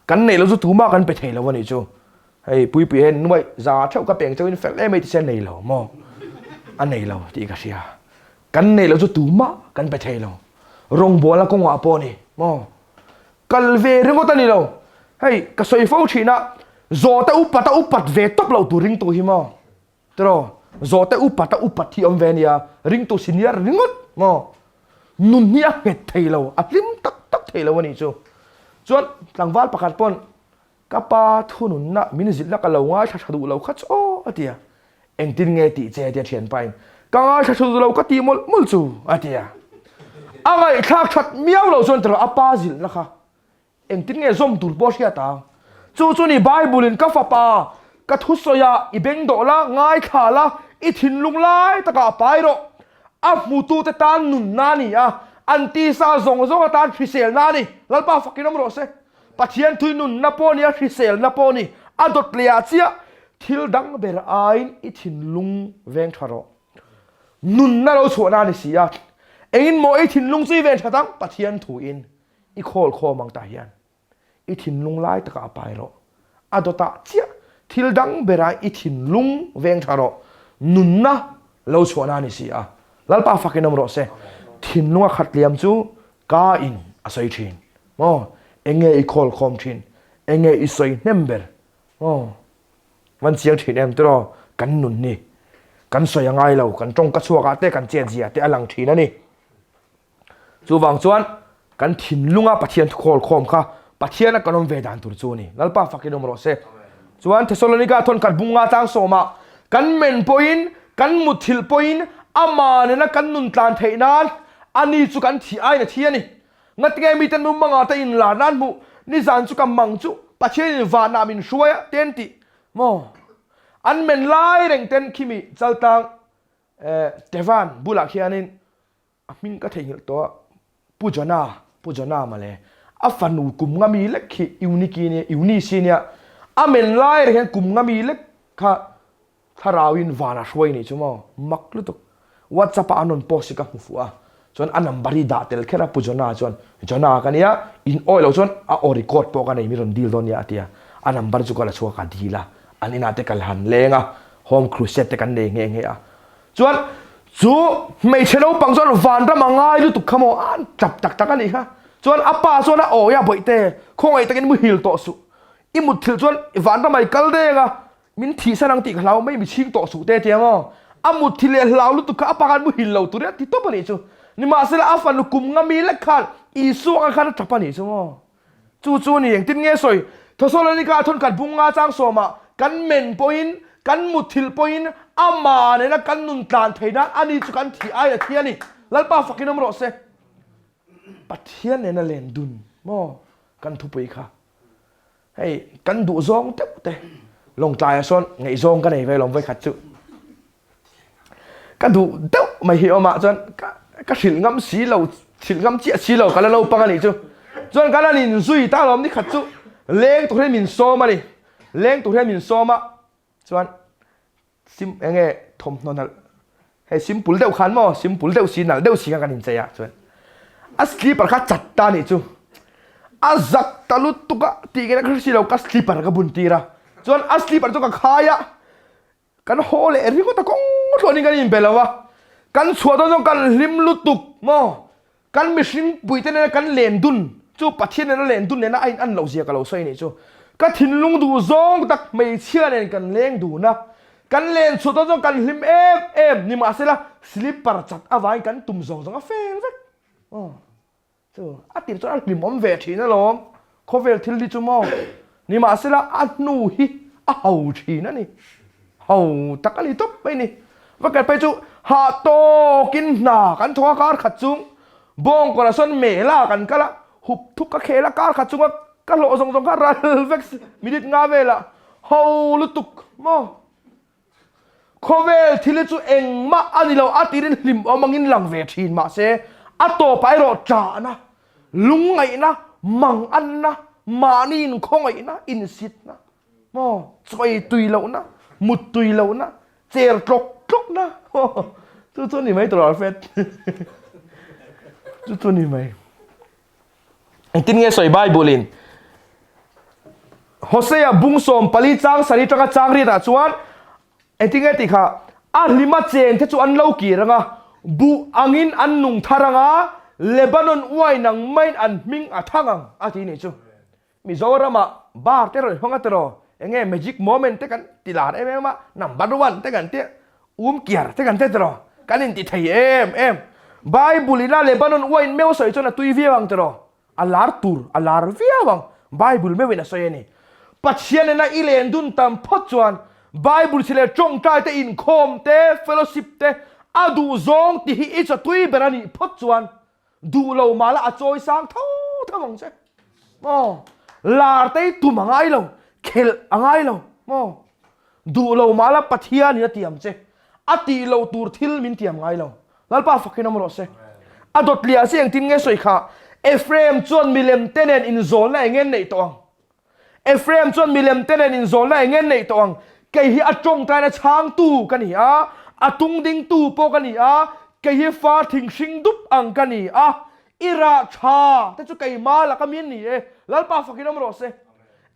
Kan neih lo chu tumah kan pe thei lo a nih chu. Hei Puipui hian nuaih za theuh ka peng chauhin fel em ei ti se a nei lo maw? A nei lo tih ka hria. Kan neih lo chu tumah kan pe thei lo. Rawngbawlna kawngah pawh a ni maw? Kal ve ringawt a ni lo. Hei ka sawi fo thin a, zawhte upat a upat ve tawp loh tur ringtu hi maw? Tiraw? Zawhte upat a upat hi awm ve a nia, ringtu senior ringawt maw? Nun hi a nghet thei lo, a hlim tak tak thei lo a nih chu. Chuan tlangval pakhat pawn ka pa thununna min zilhna ka lo ngaithla tha duh lo kha chu aw a ti a. Engtin nge tih che a ti a thianpain ka ngaithla tha duh lo ka tih mawlh mawlh chu a ti a. A ngaihthlak that miau lo chuan tiraw a pa zilhna kha Engtin nge zawm tur pawh hriat ang? Chu chu ni Bible in ka fapa, ka thusawi ah i beng dawh la, ngaithla la, i thinlung lai takah pai rawh. A hmutute tan nunna a ni a, an tisa zawng zawng atan hriselna a ni. Lalpa fakin awm rawh se. Pathian thui nunna pawh a ni a, hriselna pawh a ni. A dawt leh ah chiah thil dang ber aiin i thinlung veng tha rawh. Nunna lo chhuahna a ni si a. Engin maw i thinlung chu i ven that ang? Pathian thuin. I khawl khawm ang tah hian i thinlung lai takah a pai rawh. A dawtah chiah thil dang berah i thinlung veng tha rawh. Nunna lo chhuahna a ni si a. Lalpa fakin awm rawh se. Thinlunga khat liam chu ka in a sawi thin. Maw? Enge i khawl khawm thin? Enge i sawi hnem ber? Maw? Van chiang thin em tiraw? Kan nun hi kan sawi a ngai lo. Kan tawngka chhuakah te kan chetzia te a lang thin a ni. Chuvang chuan kan thinlunga Pathian thukhawl khawm kha Pathiana kan awm ve dan tur chu a ni. Lalpa fakin awm rawh se. Chuan Thesalonika thawnkhat bunga tlang sawmah kan men pawhin kan mutthilh pawhin ama nena kan nun tlan theih nan ani chu kan thih aiin a thi a ni. Ngatinge miten mumanga te inlar nan hmuh nizan chu ka mang chu Pathianin vanah min hruai a te an tih maw? An men lai reng ten khimi chaltlang Tevan bulah khianin A hming ka theihnghilh tawh a, Pu Jona, Pu Jona mawle, a fanu kum nga mi lek khi Euniki nia, Eunice nia, a men lai reng hian kum nga mi lek kha thlarauin van a hruai nih chu maw, mak lutuk. WhatsApp ah an rawn post hi ka hmu fuh a, chuan a number hi dah tel kher a Pu Jona chuan, Jona ka nia, in awi loh chuan a aw record pawh ka nei mi rawn deal dawn nia a ti a, a number chu ka la chhuak a, ka deal a, an inah te ka la han leng a. Home Crusade te kan nei nghe nghe a. Chuan chu hmeichhe naupang chuan vanram a ngai lutuk kha maw an tap tak tak a nih kha. Chuan a pa chuan a awi a bawihte khawngaih takin muhil tawh suh. I mutthilh chuan vanram ah i kal deng a, min thihsan ang tih ka hlau mai mi chhing tawh suh te tia maw. A mutthilh leh hlau lutuk kha a pa khan muhil lo tur in a ti tawp a nih chu. Nimahsela a fanu kum nga mi lek khan Isua ang khan a tap a nih chu maw. Chu chu ni engtin nge sawi? Thesalonika a thawnkhat bung nga chang sawmah kan men pawhin, kan mutthilh pawhin amah nena kan nun tlan thei nan ani chu kan thih ai a thi a ni. Lalpa fakin awm rawh se. Pathian nena len dun maw kan thupui kha. Hei kan duh zawng deuh te lawngtlaiah sawn ngaihzawng ka nei ve lawm vawikhat chu. Ka duh deuh mai hi awmah chuan ka ka hrilh ngam si lo hrilh ngam chiah si lo ka la naupang a nih chu. Chuan kan han inzui ta lawm nikhat chu leng tur hian min sawm a ni. Leng tur hian min sawm a chuan sim eng nge thawmhnaw nalh hei simple deuh khan maw simple deuh si nalh deuh si khan kan inchei a chuan a slipper kha chat ta a nih chu. A zak ta lutuk a tih nge ka hre si lo ka slipper ka bun tir a chuan a slipper chu ka khai a. Kan haw leh ringawt a kawng tluanin kan inbe lo a, kan chhuah dawn chuan kan hlim lutuk maw? Kan mihring puite nena kan len dun chu Pathian nena len dun nena a in an loh zia ka lo sawi anih chu. Ka thinlung duh zawng tak hmeichhia nen kan leng dun a, kan len chhuah dawn chuan kan hlim em em nimahsela slipper chat avangin kan tum zawng zawng a fel vek. Aw. Chu a tir chuan a hlimawm ve thin alawm, khawvel thil hi chu maw? Nimahsela a hnu hi a ho thin a ni, ho tak a ni tawp mai ni. Va kal phei chu hah tawkin hna kan thawk a kar khat chung, bawngkawrah sawn mela kan kal a, hup thuk ka khel a kar khat chunga ka hlawh zawng zawng kha ral vek minute nga velah ho lutuk maw? Khawvel thil hi chu engmah a ni lo, a tirin hlim awm angin lang ve thin mahse a tawpah erawh ṭahna, lungngaihna, manganna, mahni inkhawngaihna, insitna, maw, chawi tui lohna, mut tui lohna, cher tlawk tlawkna, chu chu a ni mai tawh Alfred, chu chu a ni mai. Engtin nge sawi Bible in? Hosea bung 14 chang sarih atanga chang riatah chuan engtin nge tih kha a hlima cheng te chu an lo kir anga buh angin an nung thar anga Lebanon uai nang maiin an hming a thang ang a ti nih chu. Mizoramah bar te rawn hawng a tiraw enge magic moment te kan ti lar em em a number one te kan tia Um kiar te kan te tiraw? Kan inti thei em em. Bible ina Lebanon uain meuh a sawi chuan a tui viau ang tiraw? A lar tur a lar viau ang. Bible meuhin a sawi a ni. Pathian nena i len dun tam phawt chuan Bible chhi leh tawngtai te, inkhawm te, fellowship te a duh zawng ti hi i chawtui ber a nih phawt chuan duh lo mah la a chawi sang tho tho ang che. Maw? Lar te hi tum a ngai lo, khelh a ngai lo. Maw? Duh lo mah la Pathian in a tiam che. A tih loh tur thil min tiam ngai lo. Lalpa fakin awm rawh se. A dawt liah si engtin nge sawi kha? Ephraim chuan milem te nen inzawlna eng nge neih tawh ang? Ephraim chuan milem te nen inzawlna eng nge neih tawh ang? Kei hi a tawngtaina chhangtu ka ni a, a tungdingtu pawh ka ni a, kei hi far thinghring dup ang ka ni a, i rah tha te chu keimah laka mi an ni e. Lalpa fakin awm rawh se.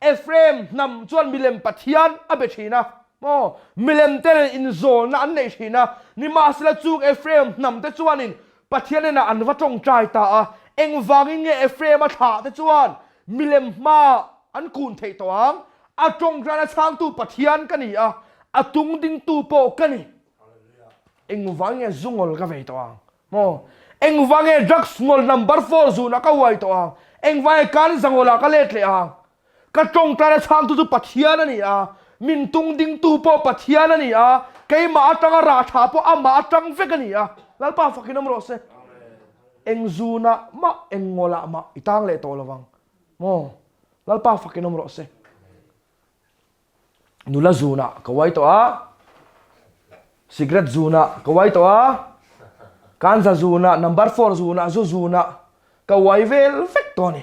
Ephraim hnam chuan milem pathian a be thin a, maw? Milem te nen inzawlna an neih thin a, nimahsela chung Ephraim hnam te chuanin Pathian hnenah an va tawngtai ta a, engvangin nge Ephraim a thlah te chuan milem hmaah an kun theih tawh ang? A tawngtaina chhangtu Pathian ka ni a, a tungdingtu pawh ka ni. Engvangin nge zu ngawl ka vei tawh ang? Maw? Engvangin nge drugs ngawl number four zunah ka uai tawh ang? Engvangin nge kanza ngawlah ka let leh ang? Ka tawngtaina chhangtu chu Pathian a ni a, min tungdingtu pawh Pathian a ni a, keimah atanga rah tha pawh amah atang vek a ni a. Lalpa fakin awm rawh se. Eng zunah mah, eng ngawlah mah i tang leh tawh lovang. Maw? Lalpa fakin awm rawh se. Nula zunah ka uai tawh a, cigarette zunah ka uai tawh a, kanza zunah, number four zunah, zu zunah ka uai vel vek tawh a ni.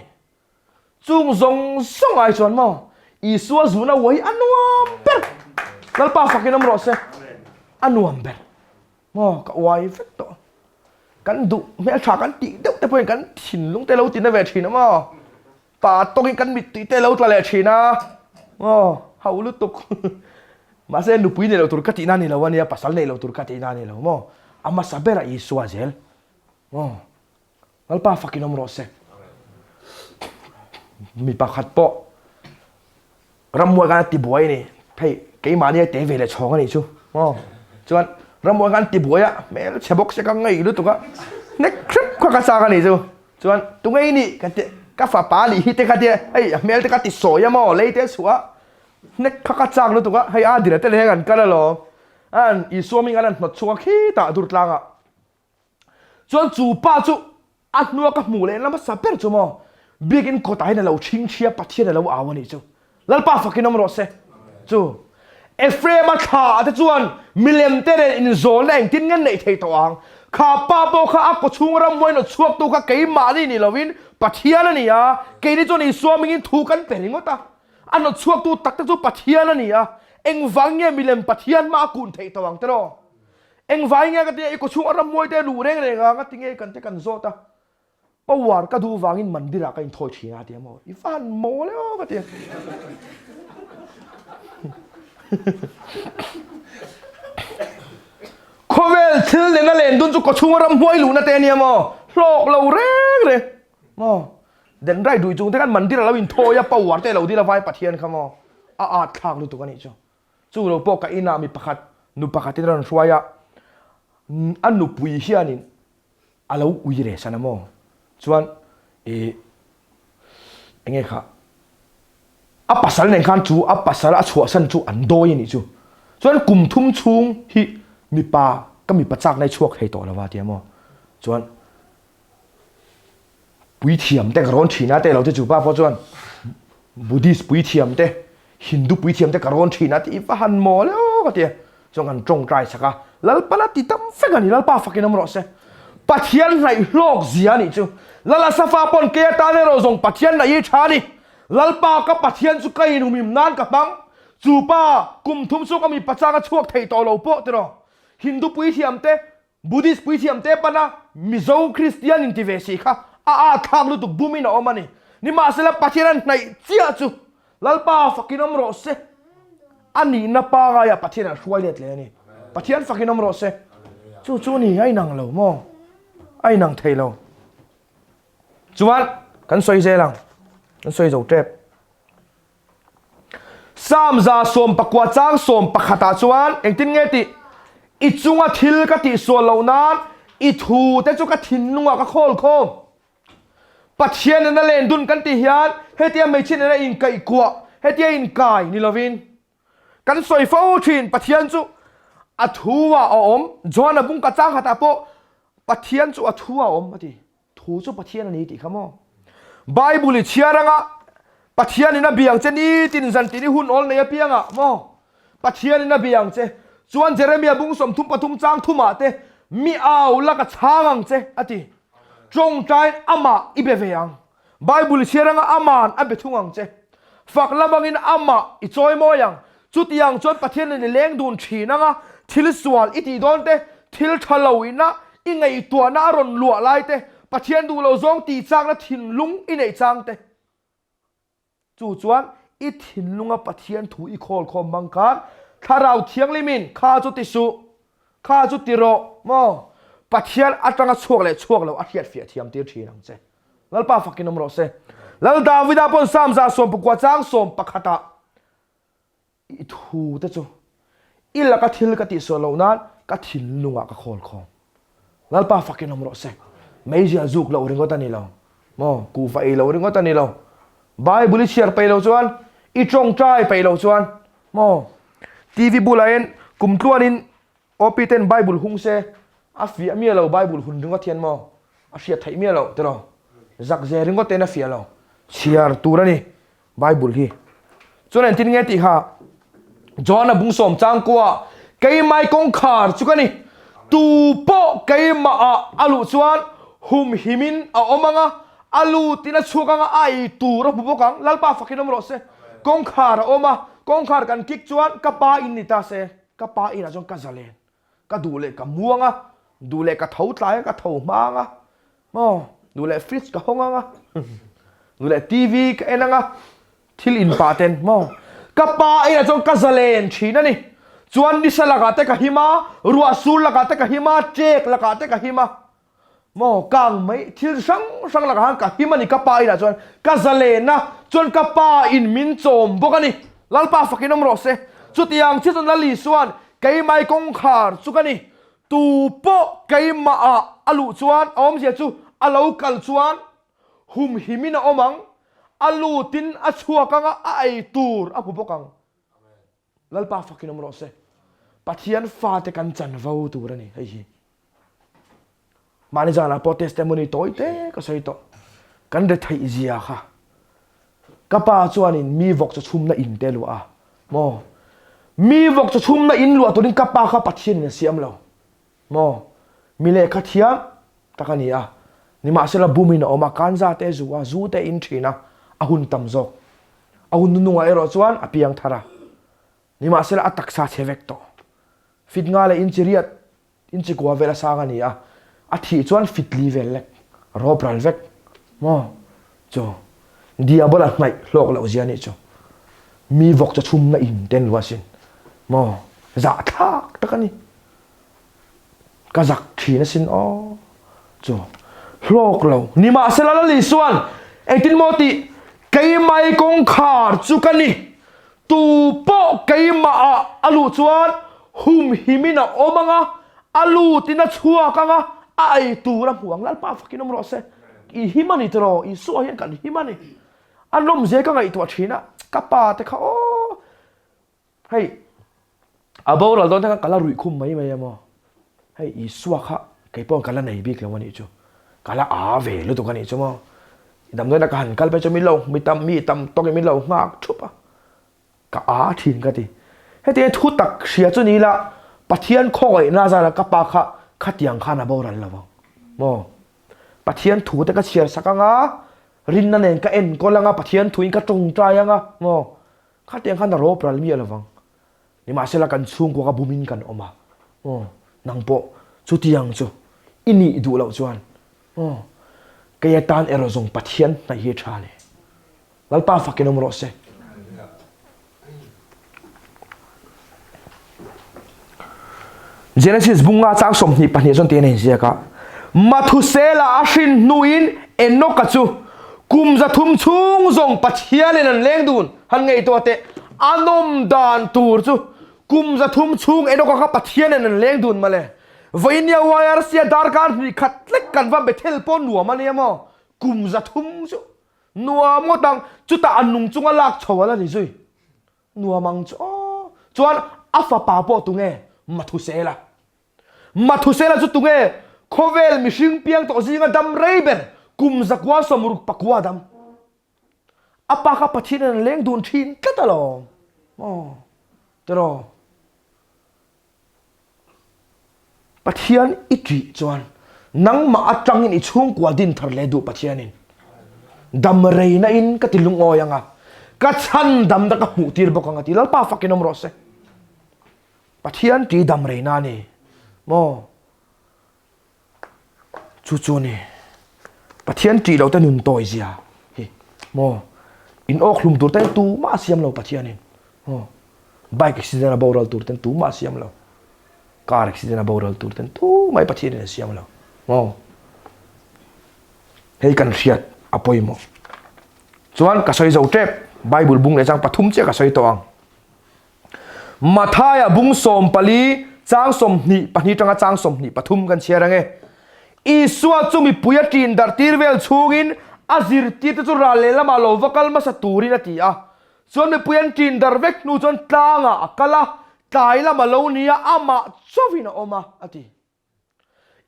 Chung zawng zawng ai chuan maw Isua zuna uai a nuam ber. Lalpa fakin awm rawh se. A nuam ber. Maw ka uai vek tawh. Kan duh hmeltha kan tih deuh te pawhin kan thinlung te lo tina ve thin a maw. Pa tawkin kan mittui te lo tla leh thin a. Maw hau lutuk. Mahse nupui nei lo tur ka tihna a ni lo ania, pasal nei lo tur ka tihna a ni lo maw? A hmasa berah Isua zel maw? Lalpa fakin awm rawh se. Mi pakhat pawh rammuai khan a ti buai a ni. Hei keimahni a te ve leh chhawng a nih chu maw? Chuan rammuai khan ti buai a, hmel chhe bawk se ka ngei lutuk a, hnek hrep kha ka chak a nih chu. Chuan tunge i nih ka ti, ka fapa nih hi te kha tia, hei a hmel te ka ti sawi a maw lei te a chhuah a, hnek kha ka chak lutuk a, hei a dira te leh an kal alawm, an Isua hming an han hnawt chhuak a khitah dur tlangah. Chuan chu pa chu a hnua ka hmuh leh hmasa ber chu maw biakin kawtah hian a lo chhingchhia Pathian a lo au a nih chu. Lalpa fakin awm rawh se. Chu Ephraim-a thla te chuan milem te nen inzawlna engtin nge neih thei tawh ang? Kha pa pawh kha a kawchhung ramhuai nawt chhuaktu kha keimahni ni lovin Pathian a ni a, keini chuan Isua hmingin thu kan pe ringawt a. A nawt chhuaktu tak te chu Pathian a ni a, engvang nge milem Pathian hma a kun theih tawh ang tiraw? Engvai nge ka tia i kawchhung a ramhuai te luh reng reng a, nga ti nge kan te kan zawt a, Power ka duh vangin mandir ah ka inthawi thin a ti a maw? I va han mawl e aw ka ti a. Khawvel thil nena len dun chu kawchhung a ramhuai luhna te a nia maw? Hlawk lo reng reng maw? Den rai dui chung te khan mandir a lo inthawi a, power te a lo dil a vai Pathian kha maw? A at thlak lutuk a nih chu. Chu lo pawh ka inah mi pakhat nu pakhatin a rawn hruai a, a nupui hianin a lo ui reh san a maw? Chuan ih enge kha a pasal nen khan chu a pasal a chhuahsan chu an dawi a nih chu. Chuan kum thum chhung hi mipa ka mipa chakna hi chhuak thei tawh lo va tia maw? Chuan puithiam te ka rawn thin a te lo te chu pa pawh chuan Buddhist puithiam te Hindu puithiam te ka rawn thin a tih va han mawl e aw ka ti a chuan kan tawngtai sak a Lalpa la ti tam vek a ni Lalpa fakin awm rawh se Pathian hnaih hlawk zia a nih chu Lala Safa pawn kei atan erawh zawng Pathian hnaih hi tha a ni Lalpa ka Pathian chu ka inhumhim nan ka hmang chu pa kum thum chhung a mi pachang a chhuak thei tawh lo pawh tiraw Hindu puithiam te Buddhist puithiam te pana Mizo Kristian inti ve si kha a âtthlâk lutuk bumin a awm a ni. Nimahsela Pathian an hnaih chiah chu Lalpa fakin awm rawh se. A nihna pangaiah Pathian an hruai let leh a ni. Pathian fakin awm rawh se. Chu chu ni a inang lo maw? A inang thei lo. Chuan kan sawi zel ang. Kan sawi zo tep. Psalm 19 chang 11 ah chuan engtin nge tih? I chunga thil ka tihsual loh nan i thu te chu ka thinlungah ka khawl khawm. Pathian nena len dun kan tih hian hetia hmeichhia nena inkaihkuah, hetia inkai ni lovin kan sawi fo thin. Pathian chu a thu ah a awm. Johana bungka chang khatah pawh Pathian chu a thu ah a awm a ti. Thu chu Pathian a ni tih kha maw? Bible i chhiar anga Pathian in a biang che nitin zan tin i hun awl nei apiangah maw? Pathian in a biang che chuan Jeremia bung 33 chang thumah te mi au la ka chhang ang che a ti. Tawngtain amah i be ve ang. Bible i chhiar anga aman a be thung ang che. Fak lamangin amah i chawi mawi ang. Chutiang chuan Pathian in i leng dun thin anga thil sual i tih dawn te, thil tha lo ina i ngaihtuahna a rawn luah lai te, Pathian duh lo zawng tih chakna thinlung i neih chang te. Chu chuan i thinlunga Pathian thu i khawl khawm hmang khan Thlarau Thianghlimin kha chu ti suh, kha chu ti rawh maw? Pathian atanga chhuak leh chhuak lo a hriatfiah thiam tir thin ang che. Lalpa fakin awm rawh se. Lal Davida pawn Psalm 19 chang 11 ah I thu te chu i laka thil ka tihsual loh nan ka thinlungah ka khawl khawm. Lalpa fakin awm rawh se. Meizia zuk loh ringawt a ni lo. Maw, kuhva ei loh ringawt a ni lo. Bible i chhiar peih loh chuan, i tawngtai peih loh chuan, maw, TV bulah hian kum tluanin OP ten Bible hung se, a fiah miah lo Bible hun ringawt hian maw, a hriat theih miah loh tiraw. Zak ze ringawt ten a fiah lo. Chhiar tur a ni. Bible hi. Chuan engtin nge tih kha John-a bung sawm chang kua keimai kawngkhar chu ka ni. Tu pawh keimah ah a luh chuan humhimin a awm anga, a lutin a chhuak anga a ei tur a hmu bawk ang. Lalpa fakin awm rawh se. Kawngkhar a awm a, kawngkhar kan kik chuan ka pa in ni ta se, ka pa inah chuan ka zalen. Ka duh leh ka muang a, duh leh ka tho tlai a, ka tho hmang a, maw, duh leh fridge ka hawng ang a, duh leh TV ka en ang a, thil in pah ten maw, ka pa inah chuan ka zalen thin a ni. Chuan nisa lakah te ka him a, ruah sur lakah te ka him a, ṭek lakah te ka him a. Maw kang mai thil hrang hrang lakah khan ka him a ni ka pa inah chuan ka zalen a, chuan ka pa in min chawm bawk a ni. Lalpa fakin awm rawh se. Chutiang chiah chuan Lali chuan keimai kawngkhar chu ka ni. Tu pawh keimah ah a luh chuan a awmzia chu a lo kal chuan humhimin a awm ang, a lutin a chhuak ang a, a ei tur a hmu bawk ang. Lalpa fakin awm rawh se. Pathian fate kan chanvo tur a ni hei hi. Mahni zanah pawh testimony tawi te ka sawi tawh. Kan retheih zia kha. Ka pa chuanin mi vawk chu chhumna in te luah a. Maw? Mi vawk chu chhumna in luah turin ka pa kha Pathianin a siam lo. Maw? Mi lehkha thiam tak a ni a. Nimahsela bumin a awm a, kanza te zu a, zu te in thin a, a hun tam zawk. A hun nunungah erawh chuan a piang thar a. Nimahsela a taksa chhe vek tawh. Fit nga leh inchi riat, inchi kua vel a sang a ni a. A thih chuan fit li vel lek, rawp ral vek. Maw? Chu. Diabola hnaih hlawk loh zia nih chu. Mi vawk chaw chhumna in ten lu asin. Maw? Zahthlak tak a ni. Ka zak thin asin aw. Chu hlawk lo. Nimahsela Lal Isuan engtin maw tih keimai kawngkhar chu ka ni. Tu pawh keimah ah a luh chuan humhimin a awm anga, a lutin a chhuak anga, a ei tur a hmu ang. Lalpa fakin awm rawh se. I him a ni tiraw? Isua hian kan him a ni. A nawmzia ka ngaihtuah thin a, ka pa te kha aw. Hei a boral dawn te kha ka la ruih khum mai mai a maw? Hei Isua kha kei pawh ka la nei bik lo a nih chu. Ka la a ve lutuk a nih chu maw? Damdawiin a ka han kal phei chu min lo mi tam mi tam tawkin min lo nghak thup a. Ka a thin ka ti. Hetiang thu tak hria chu ni ila Pathian khawngaihna zara ka pa kha khatiang khan a boral lo ang maw? Pathian thu te ka chhiar sak anga rinna nen ka enkawl anga Pathian thuin ka tawngtai anga maw? Khatiang khan a rawp ral miah lovang. Nimahsela kan chhungkua ka bumin kan awm a. Aw, nang pawh chutiang chu i nih duh loh chuan aw, kei atan erawh zawng Pathian hnaih hi a tha a ni. Lalpa fakin awm rawh se. Genesis bunga chang 22 chuan tiin a inziak a, Mathusela a hrin hnuin Enoka chu kum 300 chhung zawng Pathianin an leng dun han ngaihtuah teh. A nawm dan tur chu kum 300 chhung Enoka kha Pathianin an leng dun mawle. Vawinia YRC a darkar hnih khat tlek kan va Bethel pawh nuam a nia maw? Kum 300 chu nuam ngawt ang, chutah a nung chunga lak chho a la ni zui. Nuam ang chu aw. Chuan a fapa pawh tunge? Mathusela. Mathusela chu tunge? Khawvel mihring piang tawh zinga dam rei ber kum zakua sawmruk pakua dam. A pa kha Pathian in an leng dun thin tlat alawm. Aw. Tiraw. Pathian i ṭih chuan nangmah aṭangin i chhungkua din thar leh duh Pathianin dam reina in ka ti lungawi anga ka chhan damna ka hmuh tir bawk anga ti Lalpa fakin awm rawh se. Pathian ṭih dam reina a ni maw? Chu chu a ni. Pathian ṭih loh te nun tawi zia hi maw? In awk hlum tur ten tumah a siam lo Pathianin maw? Bike accident a boral tur ten tumah a siam lo. Car accident a boral tur ten tumah hi Pathianin a siam lo maw? Hei kan hriat a pawimawh. Chuan ka sawi zo tep Bible bung leh chang pathum chiah ka sawi tawh ang. Mathaia bung 14 chang 22 tanga chang 23 kan chhiar ange. Isua chu mipui a ṭin darh tir vel chhungin a zirtirte chu ral lehlamah lo va kal hmasa turin a ti a. Chuan mipui an ṭin darh vek hnu chuan tlangah a kal a, tlai lam a lo ni a, amah chauhin a awm a, a ti.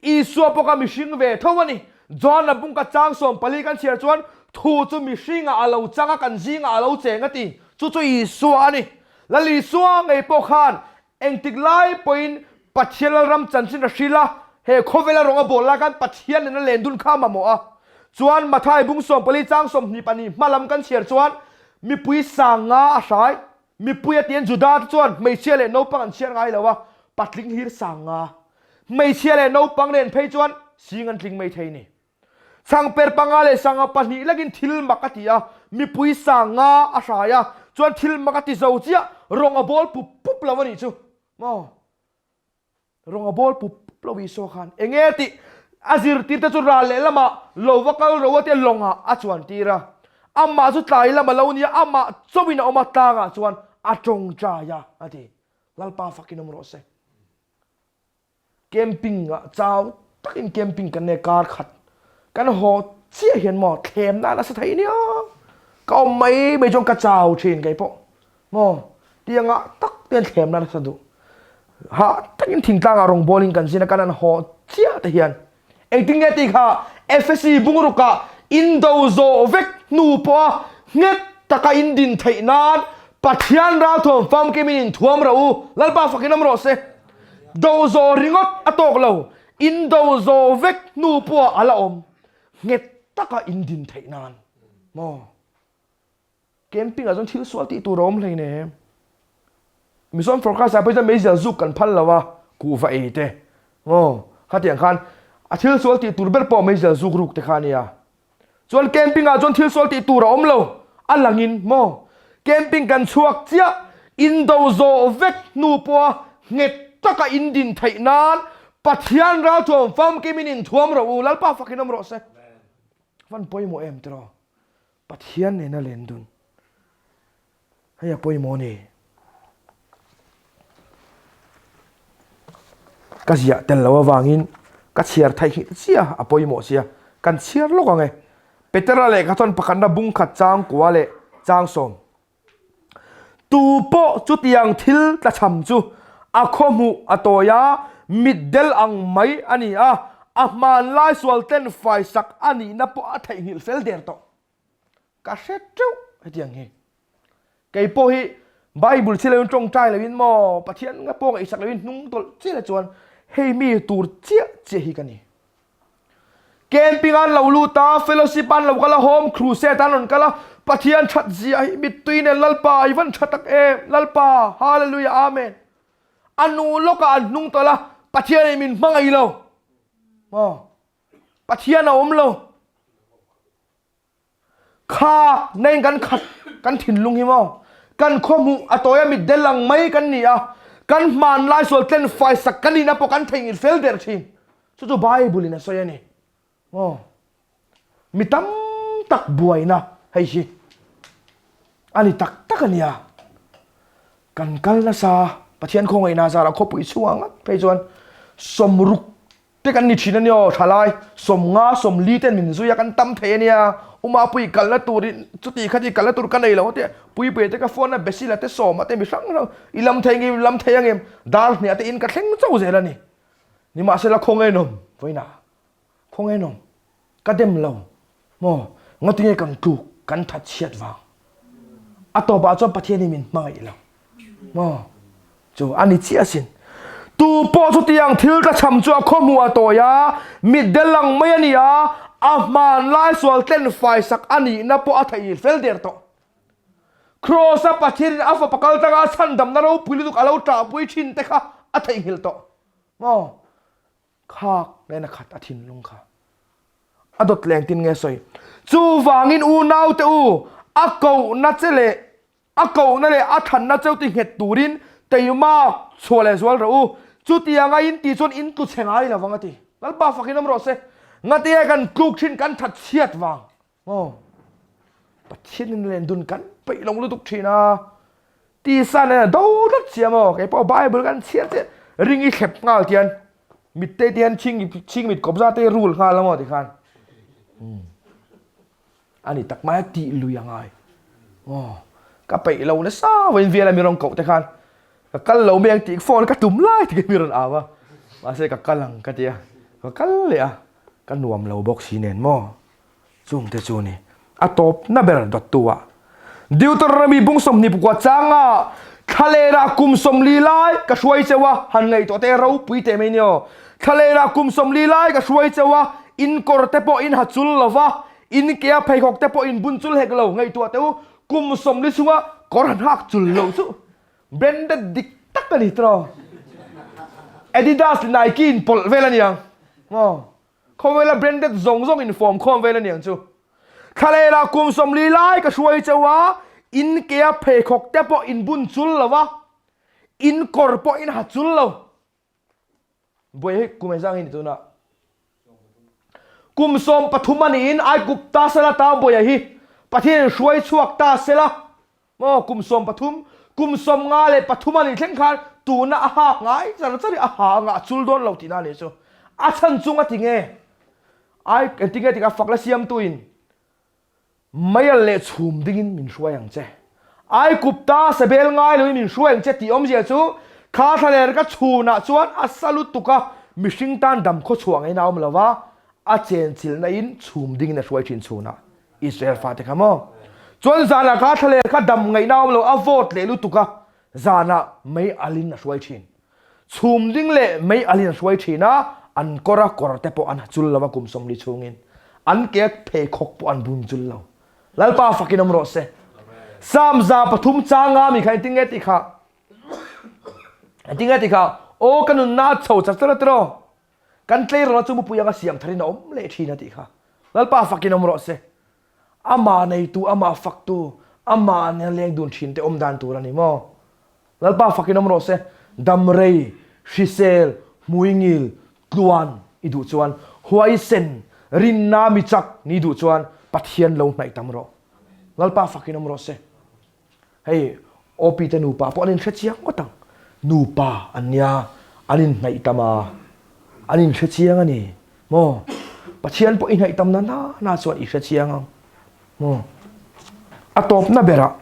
Isua pawh kha mihring ve tho a ni. John-a bungka chang 14 kan chhiar chuan thu chu mihringah a lo chang a, kan zingah a lo cheng a ti. Chu chu Isua a ni. Lal Isua ngei pawh khan engtik lai pawhin Pathian Lalram chanchin a hrilh a, he khawvela rawng a bawl lai khan Pathian nen a len dun kha a mamawh a. Chuan Mathai bung 14 chang 22 hma lam kan chhiar chuan mipui sanga a hrai. Mipui a tian Juda te chuan hmeichhia leh naupang an chhiar ngai lo a, patling hlir sang nga. Hmeichhia leh naupang nen phei chuan sing an tling mai thei ni. Changper panga leh sanga pahnih lekin thil mak a ti a, mipui sang nga a hrai a, chuan thil mak a ti zo chiah, rawng a bawl pup pup lo a nih chu. Maw? Rawng a bawl pup pup lo Isua khan enge tih a zirtirte chu ral lehlamah lo va kal ro a tia lawngah a chuan tir a. Amah chu tlai lam a lo nia, amah chauhin a awm a, tlangah chuan a tawngtai a, a ti. Lalpa fakin awm rawh se. Camping ah chau takin camping kan nei kar khat kan haw chiah hian maw thlem na nasa thei nia ka awm mai mai chuan ka chau thin kei pawh maw tiangah tak te hian thlem na nasa duh hah takin thingtlang ah rawngbawl in kan zin a kan han haw chiah te hian engtin nge tih kha Efesi bungruk ah indo zawh vek hnu pawh a nghet taka in din theih nan Pathian ralthuam famkim in inthuam rawh u Lalpa fakin awm rawh se. Do zawh ringawt a tawk lo, in do zawh vek hnu pawh a la awm nghet taka in din theih nan maw? Camping ah chuan thil sual tih tur a awm hleinem. Mizoram forecast ah pawh hian meizial zuk kan phal lo a, kuhva ei te maw? Khatiang khan a thil sual tih tur ber pawh meizial zuk ruk te kha a nia. Chuan camping ah chuan thil sual tih tur a awm lo, a langin maw? Camping kan chhuak chiah, indo zawh vek hnu pawha nghet taka in din theih nan Pathian ralthuam famkim in inthuam rawh u, Lalpa fakin awm rawh se. Van pawimawh em tiraw? Pathian nena len dun. Hei a pawimawh ni. Ka ziah tel lo avangin ka chhiar theih hi chiah a pawimawh sia. Kan chhiar lawk ang e. Petera lehkha chuan pakhatna bung khat chang kua leh chang sawm. Tu pawh chutiang thil tlachham chu a khawhmuh a tawi a, mitdel ang mai a ni a, a hmanlai sual ten faisak a nihna pawh a theihnghilh fel der tawh. Ka hre teuh hetiang hi. Kei pawh hi Bible chi loin tawngtai loin maw Pathian nga pawh ngaihsak loin hnung tawlh chiah chuan hei mi tur chiah chiah hi ka ni. Camping an lo lut a, fellowship an lo kal a, home crusade an rawn kal a, Pathian that zia hi mittui nen Lalpa i van tha tak em, Lalpa Hallelujah Amen. A nu lawkah an hnung tawlh a, Pathian in min hmangaih lo. Maw Pathian a awm lo. Kha neng kan khat kan thinlung hi maw kan khawhmuh a tawi a mitdel ang mai kan ni a kan hmanlai sual tlen faisak kan nihna pawh kan theihnghilh fel der thin chu chu Bible in a sawi a ni maw mi tam tak buaina hei hi a ni tak tak a nia kan kal nasa Pathian khawngaihna zarah khawpui chhungah ngat phei chuan sawmruk Te kan ni thin a nia aw thalai 50 40 ten min zui a kan tam thei a nia uma pui kalna tur in chuti kha ti kalna tur ka nei lo te pui pui te ka phone a besila te sawma te mi hrang hrang i lam thei nge lam thei angem dar hniah te in ka thleng chauh zel a ni nimahsela khawngainawm vawiinah khawngainawm ka dem lo maw ngatinge kan tluk kan that chhiat vang a tawpah chuan Pathian hi min hmangaih lo maw chu a ni chiah asin tu pawh chutiang thil tlachham chu a khawhmuh a tawi a mitdel lang mai a ni a a hmanlai sual tlen faisak a nihna pawh a theih fel der tawh Kraws a Pathianin a fapa kal tanga a chhandamna ropui lutuk a lo ṭahpui ṭhin te kha a theihnghilh tawh maw Khak nen a khat a thinlung kha a dawt leng tin nge sawi. Chuvangin unaute u, a kohna che leh a kohna leh a thlanna cheu ti nghet turin teimak chhuah leh zual rawh u. Chutianga in tih chuan in tlu chhe ngai lovang a ti. Lalpa fakin awm rawh se. Ngatinge kan tluk thin kan that chhiat vang. Aw. Pathian in len dun kan peih lo lutuk thin a. Tisa nen do tlat sia maw. Kei pawh Bible kan chhiar che ring i thlep nghal tian mit te tian ching ching mit kawp za te rul nghal amaw ti khan. Ani tak mai ti lui angai. Aw. Ka peih lo nasa vawiin vial a mi rawn koh te khan. Ka kal lo mai ang tih phone ka tum lai ti mi rawn au a. Mahse ka kal ang ka ti a. Ka kal leh a. Ka nuam lo bawk si nen maw. Chungte chu ni a tawpna ber dawttu ah Deuteronomy bung 20 pakua changa thlalera kum 40 lai ka hruai cheu a han ngaihtuah te ropui teh mai nia thlalera kum 40 lai ka hruai cheu a in kawr te pawh in ha chul lova in ke a pheikhawk te pawh in bun chul hek lo ngaihtuah teh u kum 40 chunga kawr han hak chul lo chu branded dik tak a ni tiraw Adidas Nike in pawlh vel a niang maw Khawvela branded zawng zawng in form khawm vel aniang chu. Thlalehlah kum 40 lai ka hruai cheu a, in ke a pheikhawk te pawh in bun chul lo a. In kawr pawh in ha chul lo. Buai hi kum engzah nge ni tunah? Kum 13 a niin Aigupta sala ta buaia hi Pathian in hruai chhuak ta sela maw kum 13 kum 53 a nih thleng khan tuna a hak ngai char char hi a ha anga a chul dawn lo tihna a nih chu. A chhan chung a ti nge? Ai engtin nge tikah fak la siamtu in Meial leh chhum dingin min hruai ang che. Aigupta sebel ngai loin min hruai ang che tih awmzia chu kha thlaler ka chhunah chuan a sa lutuk a, mihring tan dam khaw chhuah ngei na awm lo va, a chenchilhna in chhum dingin a hruai thin chhunah Israel fate kha maw? Chuan zanah kha thlaler kha dam ngaihna awm lo, a vawt leh lutuk a, zanah mei alin a hruai thin. Chhum ding leh mei alin a hruai thin a, an kawr a kawr te pawh an ha chul lo a kum 40 chhungin. An ke a pheikhawk pawh an bun chul lo. Lalpa fakin awm rawh se. Psalm 103 changa mi kha engtin nge tih kha? Engtin nge tih kha? Aw ka nunna a chho char char a tiraw? Kan tleirawl chu mupui anga siam tharin a awm leh thin a tih kha. Lalpa fakin awm rawh se. Amah neitu, amah faktu, amah nen leng dun thin te awm dan tur a ni maw? Lalpa fakin awm rawh se. Damrei, hrisel, hmuingil, tluan i duh chuan, huaisen, rinna mi chak ni duh chuan Pathian lo hnaih tam rawh. Lalpa fakin awm rawh se. Hei OP te nupa pawh an inhre chiang ngawt ang. Nupa an nia, an inhnaih tam a, an inhre chiang a ni maw? Pathian pawh i hnaih tam na na na chuan i hre chiang ang maw? A tawpna berah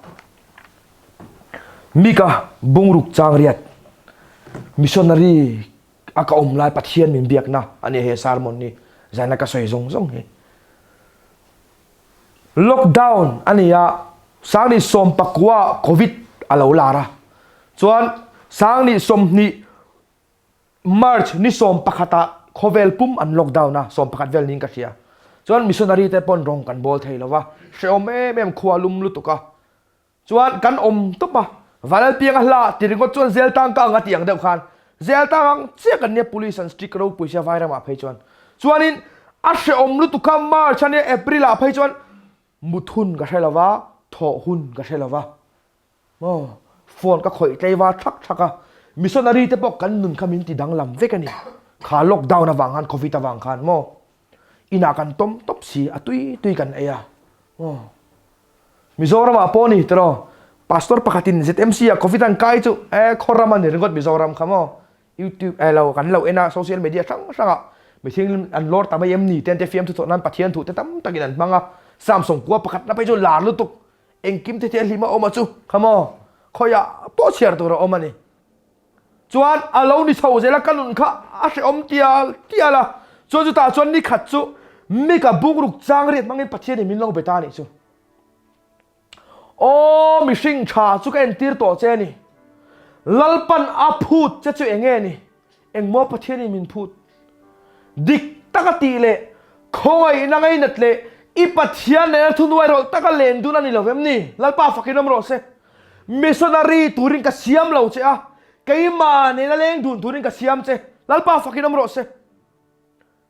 Mika bungruk chang riat missionary a ka awm lai Pathian min biakna a ni he sermon hi zaina ka sawi zawng zawng hi. Lockdown a ni a, sangni 19 covid a lo lar a, chuan sangni 20 March ni 11 ah khawvel pum an lockdown a, 11 vel niin ka hria. Chuan missionary te pawn rawng kan bawl thei lo va, hrehawm em em khua lum lutuk a. Chuan kan awm tawp a, Vanlalpianga hla ti ringawt chuan zel tang ka ang a tih ang deuh khan zel tang ang chiah kan nia police an strict ropui sia vairamah phei chuan. Chuanin a hrehawm lutuk kha March a nia April ah phei chuan mut hun ka hre lo va, thawh hun ka hre lo va. Maw phone ka khawih tlei va thak thak a, missionary te pawh kan nun kha min ti danglam vek a ni. Kha lockdown avang khan covid avang khan maw inah kan tawm tawp si a tui tui kan ei a maw. Mizoram ah pawh ni tiraw Pastor pakhatin ZMC ah covid an kai chu e khawram a ni ringawt Mizoram kha maw YouTube eh lo kan lo en a social media hrang hrang ah mihring an lawr ta mai em ni te an te fiamthu thawh nan Pathian thu te tam takin an hmang a Samsung kua pakhat na phei chu lar lutuk engkim te te a hlim a awm a chu kha maw khawiah pawh chhiar tur a awm a ni. Chuan a lo ni chho zel a, ka nun kha a hrehawm tial tial a. Chuan chutah chuan ni khat chu mi ka bungruk chang riat hmangin Pathianin min lo be ta a nih chu. Aw mihring tha chu ka entir tawh che a ni. Lalpan a phut che chu eng nge ni? Engmaw Pathianin min phut? Dik taka tih leh khawngaihna ngainat leh i Pathian nena thunuai rawlh taka len dun a ni lo vem ni? Lalpa fakin awm rawh se. Missionary turin ka siam lo che a, keimah nena leng dun turin ka siam che. Lalpa fakin awm rawh se.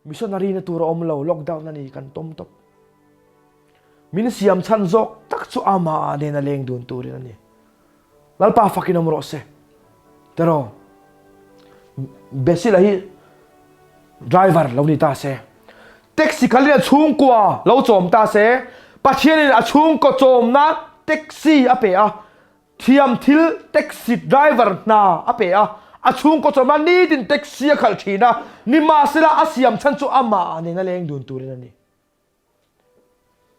Missionary na tur a awm lo, lockdown a ni kan tawm tawp. Min siam chhan zawk tak chu amah nena leng dun turin a ni. Lalpa fakin awm rawh se. Teraw, Basil-a hi driver lo ni ta se. Taxi khalin a chhungkua lo chawm ta se. Pathianin a chhungkaw chawmna taxi a pe a. Thiam thil taxi driver hna a pe a. A chhungkaw chawmna nitin taxi a khalh thin a. Nimahsela a siam chhan chu amah nena leng dun turin a ni.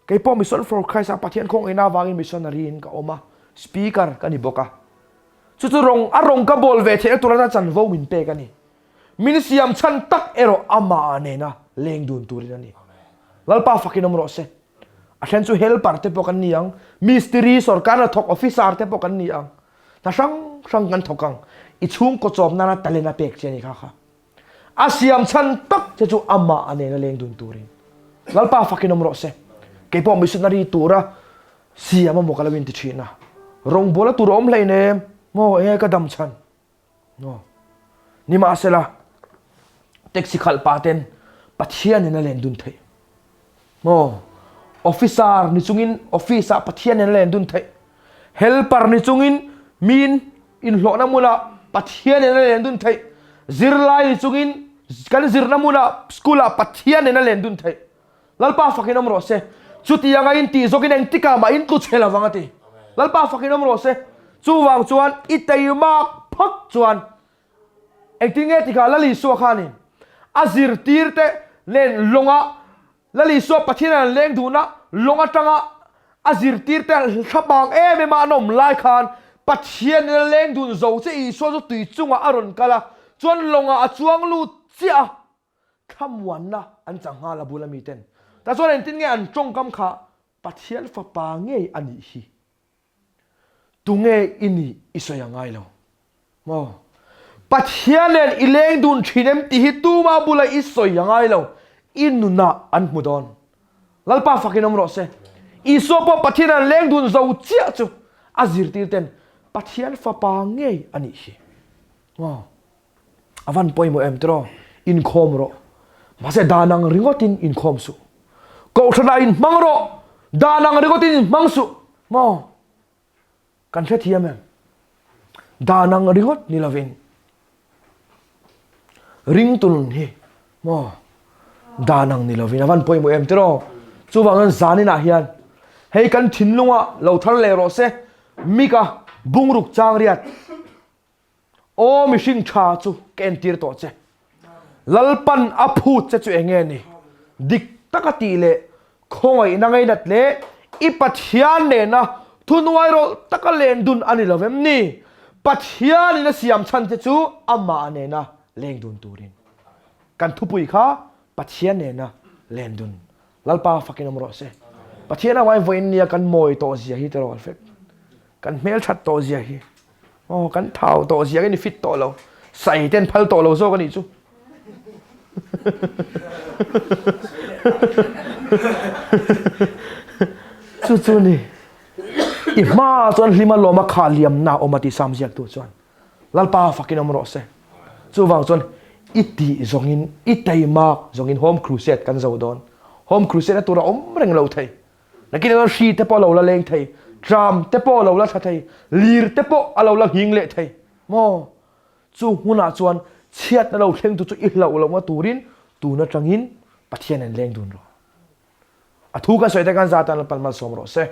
Kei pawh Mission for Christ ah Pathian khawngaihna avangin missionary in ka awm a, speaker ka ni bawk a. Chu chu rawng a rawng ka bawl ve theihna tur atan chanvo min pek a ni. Min siam chhan tak erawh amah nena leng dun turin a ni. Lalpa fakin awm rawh se. A then chu helper te pawh kan ni ang, mistiri sorkar hnathawk officer te pawh kan ni ang. Hna hrang hrang kan thawk ang. I chhungkaw chawm nana talent a pek che a ni kha kha. A siam chhan tak che chu amah a nena leng dun turin. Lalpa fakin awm rawh se. Kei pawh missionary tura siam amaw ka lo inti thin a. Rawngbawla tur a awm hlein em? Maw enge ka dam chhan? No. Nimahsela, taxi khalh pa ten Pathian in a len dun theih. Maw? Officer ni chungin office ah Pathian in a len dun theih. Helper ni chungin min inhlawhna hmunah. Pathian nen a len dun theih. Zirlai ni chungin kan zirna hmunah school ah Pathian nen a len dun theih. Lalpa fakin awm rawh se. Chutianga in tih zawkin engtikah mah in tlu chhe lovang a ti. Lalpa fakin awm rawh se. Chuvang chuan i teimak phawt chuan engtin nge tikah Lal Isua khanin a zirtirte nen lawngah Lal Isua Pathian an leng duhna lawng atanga a zirtirte thlapang em em a an awm lai khan Pathian in a leng dun zo che Isua chu tui chungah a rawn kal a, chuan lawngah a chuang lut chiah a, thlamuanna an chang nghal a bula miten. Tah chuan engtin nge an tawngkam kha Pathian fapa ngei a nih hi? Tunge i nih i sawi a ngai lo maw? Pathian nen i leng dun thin em tih hi tuma bula i sawi a ngai lo, i nunah an hmu dawn. Lalpa fakin awm rawh se. Isua pawh Pathian an leng dun zo chiah chu a zirtir ten Pathian fapa ngei a nih hi. Maw? A van pawimawh em tiraw? Inkhawm rawh. Mahse dan ang ringawtin inkhawm suh. Kohhranah inhmang rawh. Dan ang ringawtin inhmang suh. Maw? Kan hrethiam em? Dan ang ringawt ni lovin ringtu nun hi maw dan ang ni lovin a van pawimawh em tiraw? Chuvangin zaninah hian hei kan thinlungah lo thar leh rawh se Mika bungruk chang riat Aw mihring tha chu ka entir tawh che. Lalpan a phut che chu eng nge ni? Dik taka tih leh khawngaihna ngainat leh i Pathian nena thunuai rawlh taka len dun a ni lo vem ni? Pathianin a siam chhan che chu amah nena leng dun turin. Kan thupui kha Pathian nena len dun. Lalpa fakin awm rawh se. Pathian avangin vawiin nia kan mawi tawh zia hi tiraw Alfred? Kan hmelthat tawh zia hi. Aw kan thau tawh zia hi ni fit tawh lo. Sai ten phal tawh lo zawk a nih chu. Chu chu ni. I hma chuan hlima lawma kha liamna awm a ti sam ziak tu chuan. Lalpa fakin awm rawh se. Chuvang chuan i tih zawngin i taimak zawngin home crusade kan zo dawn. Home crusade a tura awm reng lo thei. Nakin erawh hri te pawh a lo la leng thei, tram te pawh a lo la tha thei, lir te pawh a lo la nghing leh thei maw? Chu hmunah chuan chhiatna lo thleng tu chu i hlauh lohna turin tun atangin Pathian an leng dun rawh. A thu kan sawi te khan za tan Lalpan malsawm rawh se.